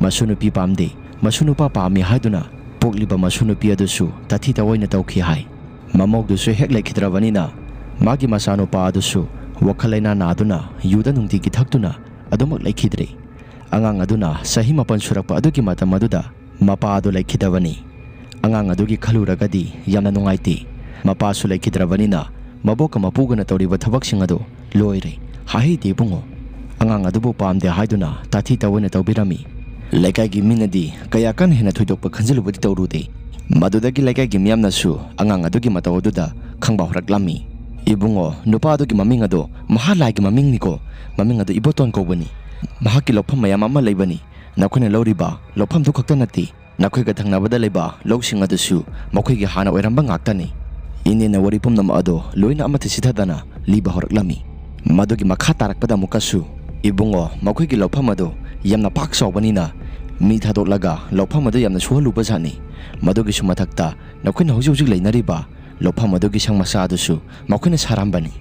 ꯃꯁꯨ ꯅꯨꯄꯤ ꯄꯥꯝꯗꯦ, ꯃꯁꯨ ꯅꯨꯄꯥ ꯄꯥꯝꯃꯤ ꯍꯥꯏꯗꯨꯅ ꯄꯣꯛꯂꯤꯕ ꯃꯁꯨ ꯅꯨꯄꯤ ꯑꯗꯨꯁꯨ ꯇꯥꯊꯤ ꯇꯥꯑꯣꯏꯅ ꯇꯧꯈꯤ ꯍꯥꯏ꯫ ꯃꯃꯧꯗꯨꯁꯨ ꯍꯦꯛ ꯂꯩꯈꯤꯗ꯭ꯔꯕꯅꯤꯅ ꯃꯥꯒꯤ ꯃꯆꯥꯅꯨꯄꯥ ꯑꯗꯨꯁꯨ ꯋꯥꯈꯜ ꯂꯩꯅꯥ ꯅꯥꯗꯨꯅ ꯌꯨꯗ ꯅꯨꯡꯇꯤꯒꯤ ꯊꯛꯇꯨꯅ ꯑꯗꯨꯃꯛ ꯂꯩꯈꯤꯗ꯭ꯔꯦ꯫ ꯑꯉꯥꯡ ꯑꯗꯨꯅ ꯆꯍꯤ ꯃꯥꯄꯟ ꯁꯨꯔꯛꯄ ꯑꯗꯨꯒꯤ ꯃꯇꯝ ꯑꯗꯨꯗ ꯃꯄꯥ ꯑꯗꯨ ꯂꯩꯈꯤꯗꯕꯅꯤ꯫ ꯑꯉꯥꯡ ꯑꯗꯨꯒꯤ ꯈꯜꯂꯨꯔꯒꯗꯤ ꯌꯥꯝꯅ ꯅꯨꯡꯉꯥꯏꯇꯦ꯫ ꯃꯄꯥꯁꯨ ꯂꯩꯈꯤꯗ꯭ꯔꯕꯅꯤꯅ ꯃꯕꯣꯛꯀ ꯃꯄꯨꯒꯅ ꯇꯧꯔꯤꯕ ꯊꯕꯛꯁꯤꯡ ꯑꯗꯨ ꯂꯣꯏꯔꯦ꯫ ꯍꯥꯏꯍꯩꯗꯦ ꯏꯕꯨꯡꯉꯣ꯫ ꯑꯉꯥꯡ ꯑꯗꯨꯕꯨ ꯄꯥꯝꯗꯦ ꯍꯥꯏꯗꯨꯅ ꯇꯥꯊꯤ ꯇꯥꯑꯣꯏꯅ ꯇꯧꯕꯤꯔꯝꯃꯤ꯫ ꯂꯩꯀꯥꯏꯒꯤ ꯃꯤꯅꯗꯤ ꯀꯌꯥ ꯀꯟꯅ ꯍꯦꯟꯅ ꯊꯣꯏꯗꯣꯛꯄ ꯈꯟꯖꯤꯜꯂꯨꯕꯗꯤ ꯇꯧꯔꯨꯗꯦ꯫ ꯃꯗꯨꯗꯒꯤ ꯂꯩꯀꯥꯏꯒꯤ ꯃꯤꯌꯥꯝꯅꯁꯨ ꯑꯉꯥꯡ ꯑꯗꯨꯒꯤ ꯃꯇꯧ ꯑꯗꯨꯗ ꯈꯪꯕ ꯍꯧꯔꯛꯂꯝꯃꯤ꯫ "ꯏꯕꯨꯡꯉꯣ, ꯅꯨꯄꯥ ꯑꯗꯨꯒꯤ ꯃꯃꯤꯡ ꯑꯗꯣ ꯃꯍꯥ ꯂꯥꯏꯒꯤ ꯃꯃꯤꯡꯅꯤꯀꯣ꯫ ꯃꯃꯤꯡ ꯑꯗꯨ ꯏꯕꯣꯇꯣꯟ ꯀꯧꯕꯅꯤ꯫ ꯃꯍꯥꯛꯀꯤ ꯂꯧꯐꯝ ꯃꯌꯥꯝ ꯑꯃ ꯂꯩꯕꯅꯤ꯫ ꯅꯈꯣꯏꯅ ꯂꯧꯔꯤꯕ ꯂꯧꯐꯝꯗꯨ ꯈꯛꯇ ꯅꯠꯇꯦ, ꯅꯈꯣꯏꯒ ꯊꯪꯅꯕꯗ ꯂꯩꯕ ꯂꯧꯁꯤꯡ ꯑꯗꯨꯁꯨ ꯃꯈꯣꯏꯒꯤ ꯍꯥꯟꯅ ꯑꯣꯏꯔꯝꯕ ꯉꯥꯛꯇꯅꯤ꯫" ꯏꯅꯦꯅ ꯋꯥꯔꯤ ꯄꯨꯝꯅꯃꯛ ꯑꯗꯨ ꯂꯣꯏꯅ ꯑꯃꯠꯇ ꯆꯤꯊꯗꯅ ꯂꯤꯕ ꯍꯧꯔꯛꯂꯝꯃꯤ꯫ ꯃꯗꯨꯒꯤ ꯃꯈꯥ ꯇꯥꯔꯛꯄꯗ ꯑꯃꯨꯛꯀꯁꯨ, "ꯏꯕꯨꯡꯉꯣ, ꯃꯈꯣꯏꯒꯤ ꯂꯧꯐꯝ ꯑꯗꯨ ꯌꯥꯝꯅ ꯄꯥꯛ ꯆꯥꯎꯕꯅꯤꯅ ꯃꯤ ꯊꯥꯗꯣꯛꯂꯒ ꯂꯧꯐꯝ ꯑꯗꯨ ꯌꯥꯝꯅ ꯁꯣꯛꯍꯜꯂꯨꯕ ꯖꯥꯠꯅꯤ꯫ ꯃꯗꯨꯒꯤꯁꯨ ꯃꯊꯛꯇ ꯅꯈꯣꯏꯅ ꯍꯧꯖꯤꯛ ꯍꯧꯖꯤꯛ ꯂꯩꯅꯔꯤꯕ ꯂꯧꯐꯝ ꯑꯗꯨꯒꯤ ꯁꯪ ꯃꯆꯥ ꯑꯗꯨꯁꯨ ꯃꯈꯣꯏꯅ ꯁꯥꯔꯝꯕꯅꯤ꯫"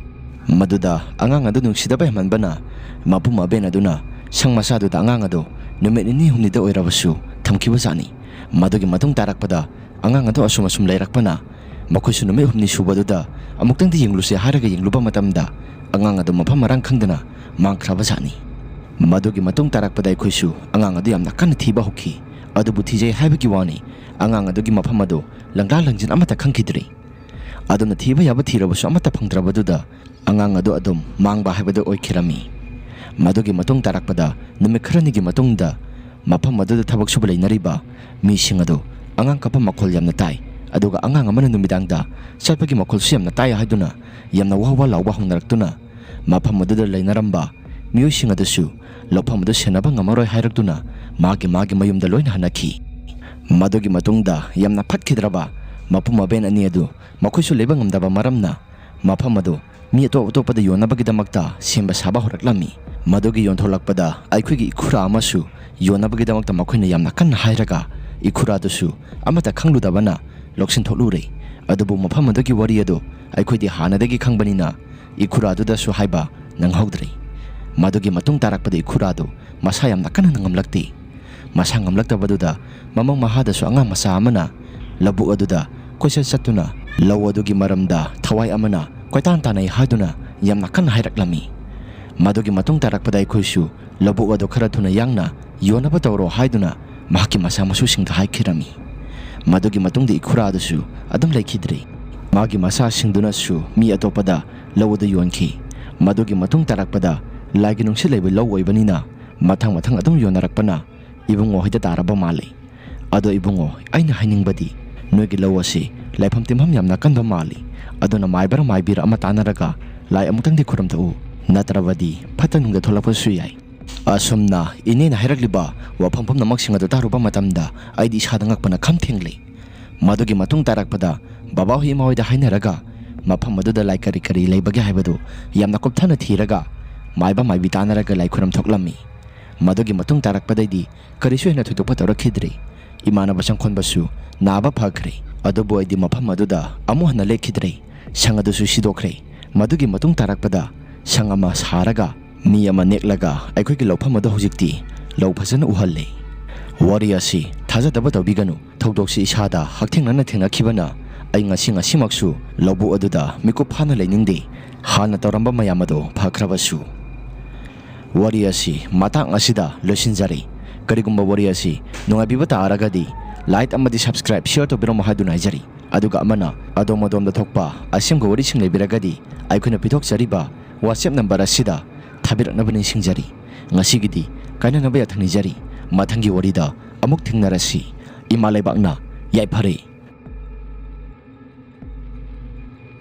ꯃꯗꯨꯗ ꯑꯉꯥꯡ ꯑꯗꯨ ꯅꯨꯡꯁꯤꯗꯕ ꯍꯦꯟꯃꯟꯕꯅ ꯃꯄꯨ ꯃꯕꯦꯟ ꯑꯗꯨꯅ ꯁꯪ ꯃꯆꯥꯗꯨꯗ ꯑꯉꯥꯡ ꯑꯗꯨ ꯅꯨꯃꯤꯠ ꯅꯤꯅꯤ ꯍꯨꯝꯅꯤꯗ ꯑꯣꯏꯔꯕꯁꯨ ꯊꯝꯈꯤꯕ ꯖꯥꯠꯅꯤ꯫ ꯃꯗꯨꯒꯤ ꯃꯇꯨꯡ ꯇꯥꯔꯛꯄꯗ ꯑꯉꯥꯡ ꯑꯗꯨ ꯑꯁꯨꯝ ꯑꯁꯨꯝ ꯂꯩꯔꯛꯄꯅ ꯃꯈꯣꯏꯁꯨ ꯅꯨꯃꯤꯠ ꯍꯨꯝꯅꯤ ꯁꯨꯕꯗꯨꯗ ꯑꯃꯨꯛꯇꯪꯗꯤ ꯌꯦꯡꯂꯨꯁꯦ ꯍꯥꯏꯔꯒ ꯌꯦꯡꯂꯨꯕ ꯃꯇꯝꯗ ꯑꯉꯥꯡ ꯑꯗꯨ ꯃꯐꯝ ꯃꯔꯥꯡ ꯈꯪꯗꯅ ꯃꯥꯡꯈ꯭ꯔꯕ ꯖꯥꯠꯅꯤ꯫ ꯃꯗꯨꯒꯤ ꯃꯇꯨꯡ ꯇꯥꯔꯛꯄꯗ ꯑꯩꯈꯣꯏꯁꯨ ꯑꯉꯥꯡ ꯑꯗꯨ ꯌꯥꯝꯅ ꯀꯟꯅ ꯊꯤꯕ ꯍꯧꯈꯤ꯫ ꯑꯗꯨꯕꯨ ꯊꯤꯖꯩ ꯍꯥꯏꯕꯒꯤ ꯋꯥꯅꯤ, ꯑꯉꯥꯡ ꯑꯗꯨꯒꯤ ꯃꯐꯝ ꯑꯗꯨ ꯂꯪꯂꯥ ꯂꯪꯖꯤꯟ ꯑꯃꯠꯇ ꯈꯪꯈꯤꯗ꯭ꯔꯦ꯫ ꯑꯗꯨꯅ ꯊꯤꯕ ꯌꯥꯕ ꯊꯤꯔꯕꯁꯨ ꯑꯃꯠꯇ ꯐꯪꯗ꯭ꯔꯕꯗꯨꯗ ꯑꯉꯥꯡ ꯑꯗꯨ ꯑꯗꯨꯝ ꯃꯥꯡꯕ ꯍꯥꯏꯕꯗꯨ ꯑꯣꯏꯈꯤꯔꯝꯃꯤ꯫ ꯃꯗꯨꯒꯤ ꯃꯇꯨꯡ ꯇꯥꯔꯛꯄꯗ ꯅꯨꯃꯤꯠ ꯈꯔꯅꯤꯒꯤ ꯃꯇꯨꯡꯗ ꯃꯐꯝ ꯑꯗꯨꯗ ꯊꯕꯛ ꯁꯨꯕ ꯂꯩꯅꯔꯤꯕ ꯃꯤꯁꯤꯡ ꯑꯗꯨ ꯑꯉꯥꯡ ꯀꯞꯄ ꯃꯈꯣꯜ ꯌꯥꯝꯅ ꯇꯥꯏ, ꯑꯗꯨꯒ ꯑꯉꯥꯡ ꯑꯃꯅ ꯅꯨꯃꯤꯗꯥꯡꯗ ꯆꯠꯄꯒꯤ ꯃꯈꯣꯜꯁꯨ ꯌꯥꯝꯅ ꯇꯥꯏ ꯍꯥꯏꯗꯨꯅ ꯌꯥꯝꯅ ꯋꯥ ꯋꯥ ꯂꯥꯎꯕ ꯍꯧꯅꯔꯛꯇꯨꯅ ꯃꯐꯝ ꯑꯗꯨꯗ ꯂꯩꯅꯔꯝꯕ ꯃꯤꯑꯣꯏꯁꯤꯡ ꯑꯗꯨꯁꯨ ꯂꯧꯐꯝ ꯑꯗꯨ ꯁꯦꯟꯅꯕ ꯉꯝꯃꯔꯣꯏ ꯍꯥꯏꯔꯛꯇꯨꯅ ꯃꯥꯒꯤ ꯃꯥꯒꯤ ꯃꯌꯨꯝꯗ ꯂꯣꯏꯅ ꯍꯟꯅꯈꯤ꯫ ꯃꯗꯨꯒꯤ ꯃꯇꯨꯡꯗ ꯌꯥꯝꯅ ꯐꯠꯈꯤꯗ꯭ꯔꯕ ꯃꯄꯨ ꯃꯕꯦꯟ ꯑꯅꯤ ꯑꯗꯨ ꯃꯈꯣꯏꯁꯨ ꯂꯩꯕ ꯉꯝꯗꯕ ꯃꯔꯝꯅ ꯃꯐꯝ ꯑꯗꯨ ꯃꯤ ꯑꯇꯣꯞ ꯑꯇꯣꯞꯄꯗ ꯌꯣꯟꯅꯕꯒꯤꯗꯃꯛꯇ ꯁꯦꯝꯕ ꯁꯥꯕ ꯍꯧꯔꯛꯂꯝꯃꯤ꯫ ꯃꯗꯨꯒꯤ ꯌꯣꯟꯊꯣꯛꯂꯛꯄꯗ ꯑꯩꯈꯣꯏꯒꯤ ꯏꯈꯨꯔꯥ ꯑꯃꯁꯨ ꯌꯣꯟꯅꯕꯒꯤꯗꯃꯛꯇ ꯃꯈꯣꯏꯅ ꯌꯥꯝꯅ ꯀꯟꯅ ꯍꯥꯏꯔꯒ ꯏꯈꯨꯔꯥꯗꯨꯁꯨ ꯑꯃꯠꯇ ꯈꯪꯂꯨꯗꯕꯅ ꯂꯧꯁꯤꯟꯊꯣꯛꯂꯨꯔꯦ꯫ ꯑꯗꯨꯕꯨ ꯃꯐꯝ ꯑꯗꯨꯒꯤ ꯋꯥꯔꯤ ꯑꯗꯨ ꯑꯩꯈꯣꯏꯗꯤ ꯍꯥꯟꯅꯗꯒꯤ ꯈꯪꯕꯅꯤꯅ ꯏꯈꯨꯔꯥꯗꯨꯗꯁꯨ ꯍꯥꯏꯕ ꯅꯪꯍꯧꯗ꯭ꯔꯦ꯫ ꯃꯗꯨꯒꯤ ꯃꯇꯨꯡ ꯇꯥꯔꯛꯄꯗ ꯏꯈꯨꯔꯥꯗꯨ ꯃꯁꯥ ꯌꯥꯝꯅ ꯀꯟꯅ ꯉꯝꯂꯛꯇꯦ꯫ ꯃꯁꯥ ꯉꯝꯂꯛꯇꯕꯗꯨꯗ ꯃꯃꯪ ꯃꯍꯥꯗꯁꯨ ꯑꯉꯥꯡ ꯃꯆꯥ ꯑꯃꯅ ꯂꯧꯕꯨꯛ ꯑꯗꯨꯗ ꯀꯣꯏꯆꯠ ꯆꯠꯇꯨꯅ ꯂꯧ ꯑꯗꯨꯒꯤ ꯃꯔꯝꯗ ꯊꯋꯥꯏ ꯑꯃꯅ ꯀꯣꯏꯇꯥꯟ ꯇꯥꯟꯅꯩ ꯍꯥꯏꯗꯨꯅ ꯌꯥꯝꯅ ꯀꯟꯅ ꯍꯥꯏꯔꯛꯂꯝꯃꯤ꯫ ꯃꯗꯨꯒꯤ ꯃꯇꯨꯡ ꯇꯥꯔꯛꯄꯗ ꯑꯩꯈꯣꯏꯁꯨ ꯂꯧꯕꯨꯛ ꯑꯗꯨ ꯈꯔ ꯊꯨꯅ ꯌꯥꯡꯅ ꯌꯣꯟꯅꯕ ꯇꯧꯔꯣ ꯍꯥꯏꯗꯨꯅ ꯃꯍꯥꯛꯀꯤ ꯃꯆꯥ ꯃꯁꯨꯁꯤꯡꯗ ꯍꯥꯏꯈꯤꯔꯝꯃꯤ꯫ ꯃꯗꯨꯒꯤ ꯃꯇꯨꯡꯗ ꯏꯈꯨꯔꯥ ꯑꯗꯨꯁꯨ ꯑꯗꯨꯝ ꯂꯩꯈꯤꯗ꯭ꯔꯦ꯫ ꯃꯥꯒꯤ ꯃꯆꯥꯁꯤꯡꯗꯨꯅꯁꯨ ꯃꯤ ꯑꯇꯣꯞꯄꯗ ꯂꯧ ꯑꯗꯨ ꯌꯣꯟꯈꯤ꯫ ꯃꯗꯨꯒꯤ ꯃꯇꯨꯡ ꯇꯥꯔꯛꯄꯗ ꯂꯥꯏꯒꯤ ꯅꯨꯡꯁꯤꯠ ꯂꯩꯕ ꯂꯧ ꯑꯣꯏꯕꯅꯤꯅ ꯃꯊꯪ ꯃꯊꯪ ꯑꯗꯨꯝ ꯌꯣꯟꯅꯔꯛꯄꯅ ꯏꯕꯨꯡꯉꯣ ꯍꯣꯏꯗ ꯇꯥꯔꯕ ꯃꯥꯜꯂꯤ꯫ ꯑꯗꯣ ꯏꯕꯨꯡꯉꯣ, ꯑꯩꯅ ꯍꯥꯏꯅꯤꯡꯕꯗꯤ ꯅꯣꯏꯒꯤ ꯂꯧ ꯑꯁꯤ ꯂꯥꯏꯐꯝ ꯇꯤꯟꯐꯝ ꯌꯥꯝꯅ ꯀꯟꯕ ꯃꯥꯜꯂꯤ꯫ ꯑꯗꯨꯅ ꯃꯥꯏꯕꯔ ꯃꯥꯏꯕꯤꯔ ꯑꯃ ꯇꯥꯟꯅꯔꯒ ꯂꯥꯏ ꯑꯃꯨꯛꯇꯪꯗꯤ ꯈꯨꯔꯨꯝꯊꯣꯛꯎ, ꯅꯠꯇ꯭ꯔꯕꯗꯤ ꯐꯠꯇ ꯅꯨꯡꯗ ꯊꯣꯛꯂꯛꯄꯁꯨ ꯌꯥꯏ꯫ ꯑꯁꯨꯝꯅ ꯏꯅꯦꯅ ꯍꯥꯏꯔꯛꯂꯤꯕ ꯋꯥꯐꯝ ꯄꯨꯝꯅꯃꯛꯁꯤꯡ ꯑꯗꯨ ꯇꯥꯔꯨꯕ ꯃꯇꯝꯗ ꯑꯩꯗꯤ ꯏꯁꯥꯗ ꯉꯛꯄꯅ ꯈꯝ ꯊꯦꯡꯂꯦ꯫ ꯃꯗꯨꯒꯤ ꯃꯇꯨꯡ ꯇꯥꯔꯛꯄꯗ ꯕꯕꯥꯍꯣꯏ ꯏꯃꯥꯍꯣꯏꯗ ꯍꯥꯏꯅꯔꯒ ꯃꯐꯝ ꯑꯗꯨꯗ ꯂꯥꯏ ꯀꯔꯤ ꯀꯔꯤ ꯂꯩꯕꯒꯦ ꯍꯥꯏꯕꯗꯨ ꯌꯥꯝꯅ ꯀꯨꯞꯊꯅ ꯊꯤꯔꯒ ꯃꯥꯏꯕ ꯃꯥꯏꯕꯤ ꯇꯥꯟꯅꯔꯒ ꯂꯥꯏ ꯈꯨꯔꯨꯝ ꯊꯣꯛꯂꯝꯃꯤ꯫ ꯃꯗꯨꯒꯤ ꯃꯇꯨꯡ ꯇꯥꯔꯛꯄꯗꯩꯗꯤ ꯀꯔꯤꯁꯨ ꯍꯦꯟꯅ ꯊꯣꯏꯗꯣꯛꯄ ꯇꯧꯔꯛꯈꯤꯗ꯭ꯔꯦ꯫ ꯏꯃꯥꯟꯅꯕ ꯆꯪꯈꯣꯟꯕꯁꯨ ꯅꯥꯕ ꯐꯈ꯭ꯔꯦ꯫ ꯑꯗꯨꯕꯨ ꯑꯩꯗꯤ ꯃꯐꯝ ꯑꯗꯨꯗ ꯑꯃꯨꯛ ꯍꯟꯅ ꯂꯦꯛꯈꯤꯗ꯭ꯔꯦ꯫ ꯁꯪ ꯑꯗꯨꯁꯨ ꯁꯤꯗꯣꯛꯈ꯭ꯔꯦ꯫ ꯃꯗꯨꯒꯤ ꯃꯇꯨꯡ ꯇꯥꯔꯛꯄꯗ ꯁꯪ ꯑꯃ ꯁꯥꯔꯒ ꯃꯤ ꯑꯃ ꯅꯦꯛꯂꯒ ꯑꯩꯈꯣꯏꯒꯤ ꯂꯧꯐꯝ ꯑꯗꯨ ꯍꯧꯖꯤꯛꯇꯤ ꯂꯧ ꯐꯖꯅ ꯎꯍꯜꯂꯦ꯫ ꯋꯥꯔꯤ ꯑꯁꯤ ꯊꯥꯖꯗꯕ ꯇꯧꯕꯤꯒꯅꯨ꯫ ꯊꯧꯗꯣꯛꯁꯤ ꯏꯁꯥꯗ ꯍꯛꯊꯦꯡꯅꯅ ꯊꯦꯡꯅꯈꯤꯕꯅ ꯑꯩ ꯉꯁꯤ ꯉꯁꯤꯃꯛꯁꯨ ꯂꯧꯕꯨꯛ ꯑꯗꯨꯗ ꯃꯤꯀꯨꯞ ꯐꯥꯅ ꯂꯩꯅꯤꯡꯗꯦ꯫ ꯍꯥꯟꯅ ꯇꯧꯔꯝꯕ ꯃꯌꯥꯝ ꯑꯗꯨ ꯐꯈ꯭ꯔꯕꯁꯨ꯫ ꯋꯥꯔꯤ ꯑꯁꯤ ꯃꯇꯥꯡ ꯑꯁꯤꯗ ꯂꯣꯏꯁꯤꯟꯖꯔꯦ꯫ ꯀꯔꯤꯒꯨꯝꯕ ꯋꯥꯔꯤ ꯑꯁꯤ ꯅꯨꯡꯉꯥꯏꯕꯤꯕ ꯇꯥꯔꯒꯗꯤ like ꯑꯃꯗꯤ subscribe, share ꯇꯧꯕꯤꯔꯝꯃꯣ ꯍꯥꯏꯗꯨꯅ ꯍꯥꯏꯖꯔꯤ꯫ ꯑꯗꯨꯒ ꯑꯃꯅ ꯑꯗꯣꯝ ꯑꯗꯣꯝꯗ ꯊꯣꯛꯄ ꯑꯁꯦꯡꯕ ꯋꯥꯔꯤꯁꯤꯡ ꯂꯩꯕꯤꯔꯒꯗꯤ ꯑꯩꯈꯣꯏꯅ ꯄꯤꯊꯣꯛꯆꯔꯤꯕ WhatsApp number ꯑꯁꯤꯗ ꯊꯥꯕꯤꯔꯛꯅꯕ ꯅꯤꯡꯁꯤꯡꯖꯔꯤ꯫ ꯉꯁꯤꯒꯤꯗꯤ ꯀꯥꯏꯅꯅꯕ ꯌꯥꯊꯪ ꯅꯤꯖꯔꯤ꯫ ꯃꯊꯪꯒꯤ ꯋꯥꯔꯤꯗ ꯑꯃꯨꯛ ꯊꯦꯡꯅꯔꯁꯤ꯫ ꯏꯃꯥ ꯂꯩꯕꯥꯛꯅ ꯌꯥꯏꯐꯔꯦ꯫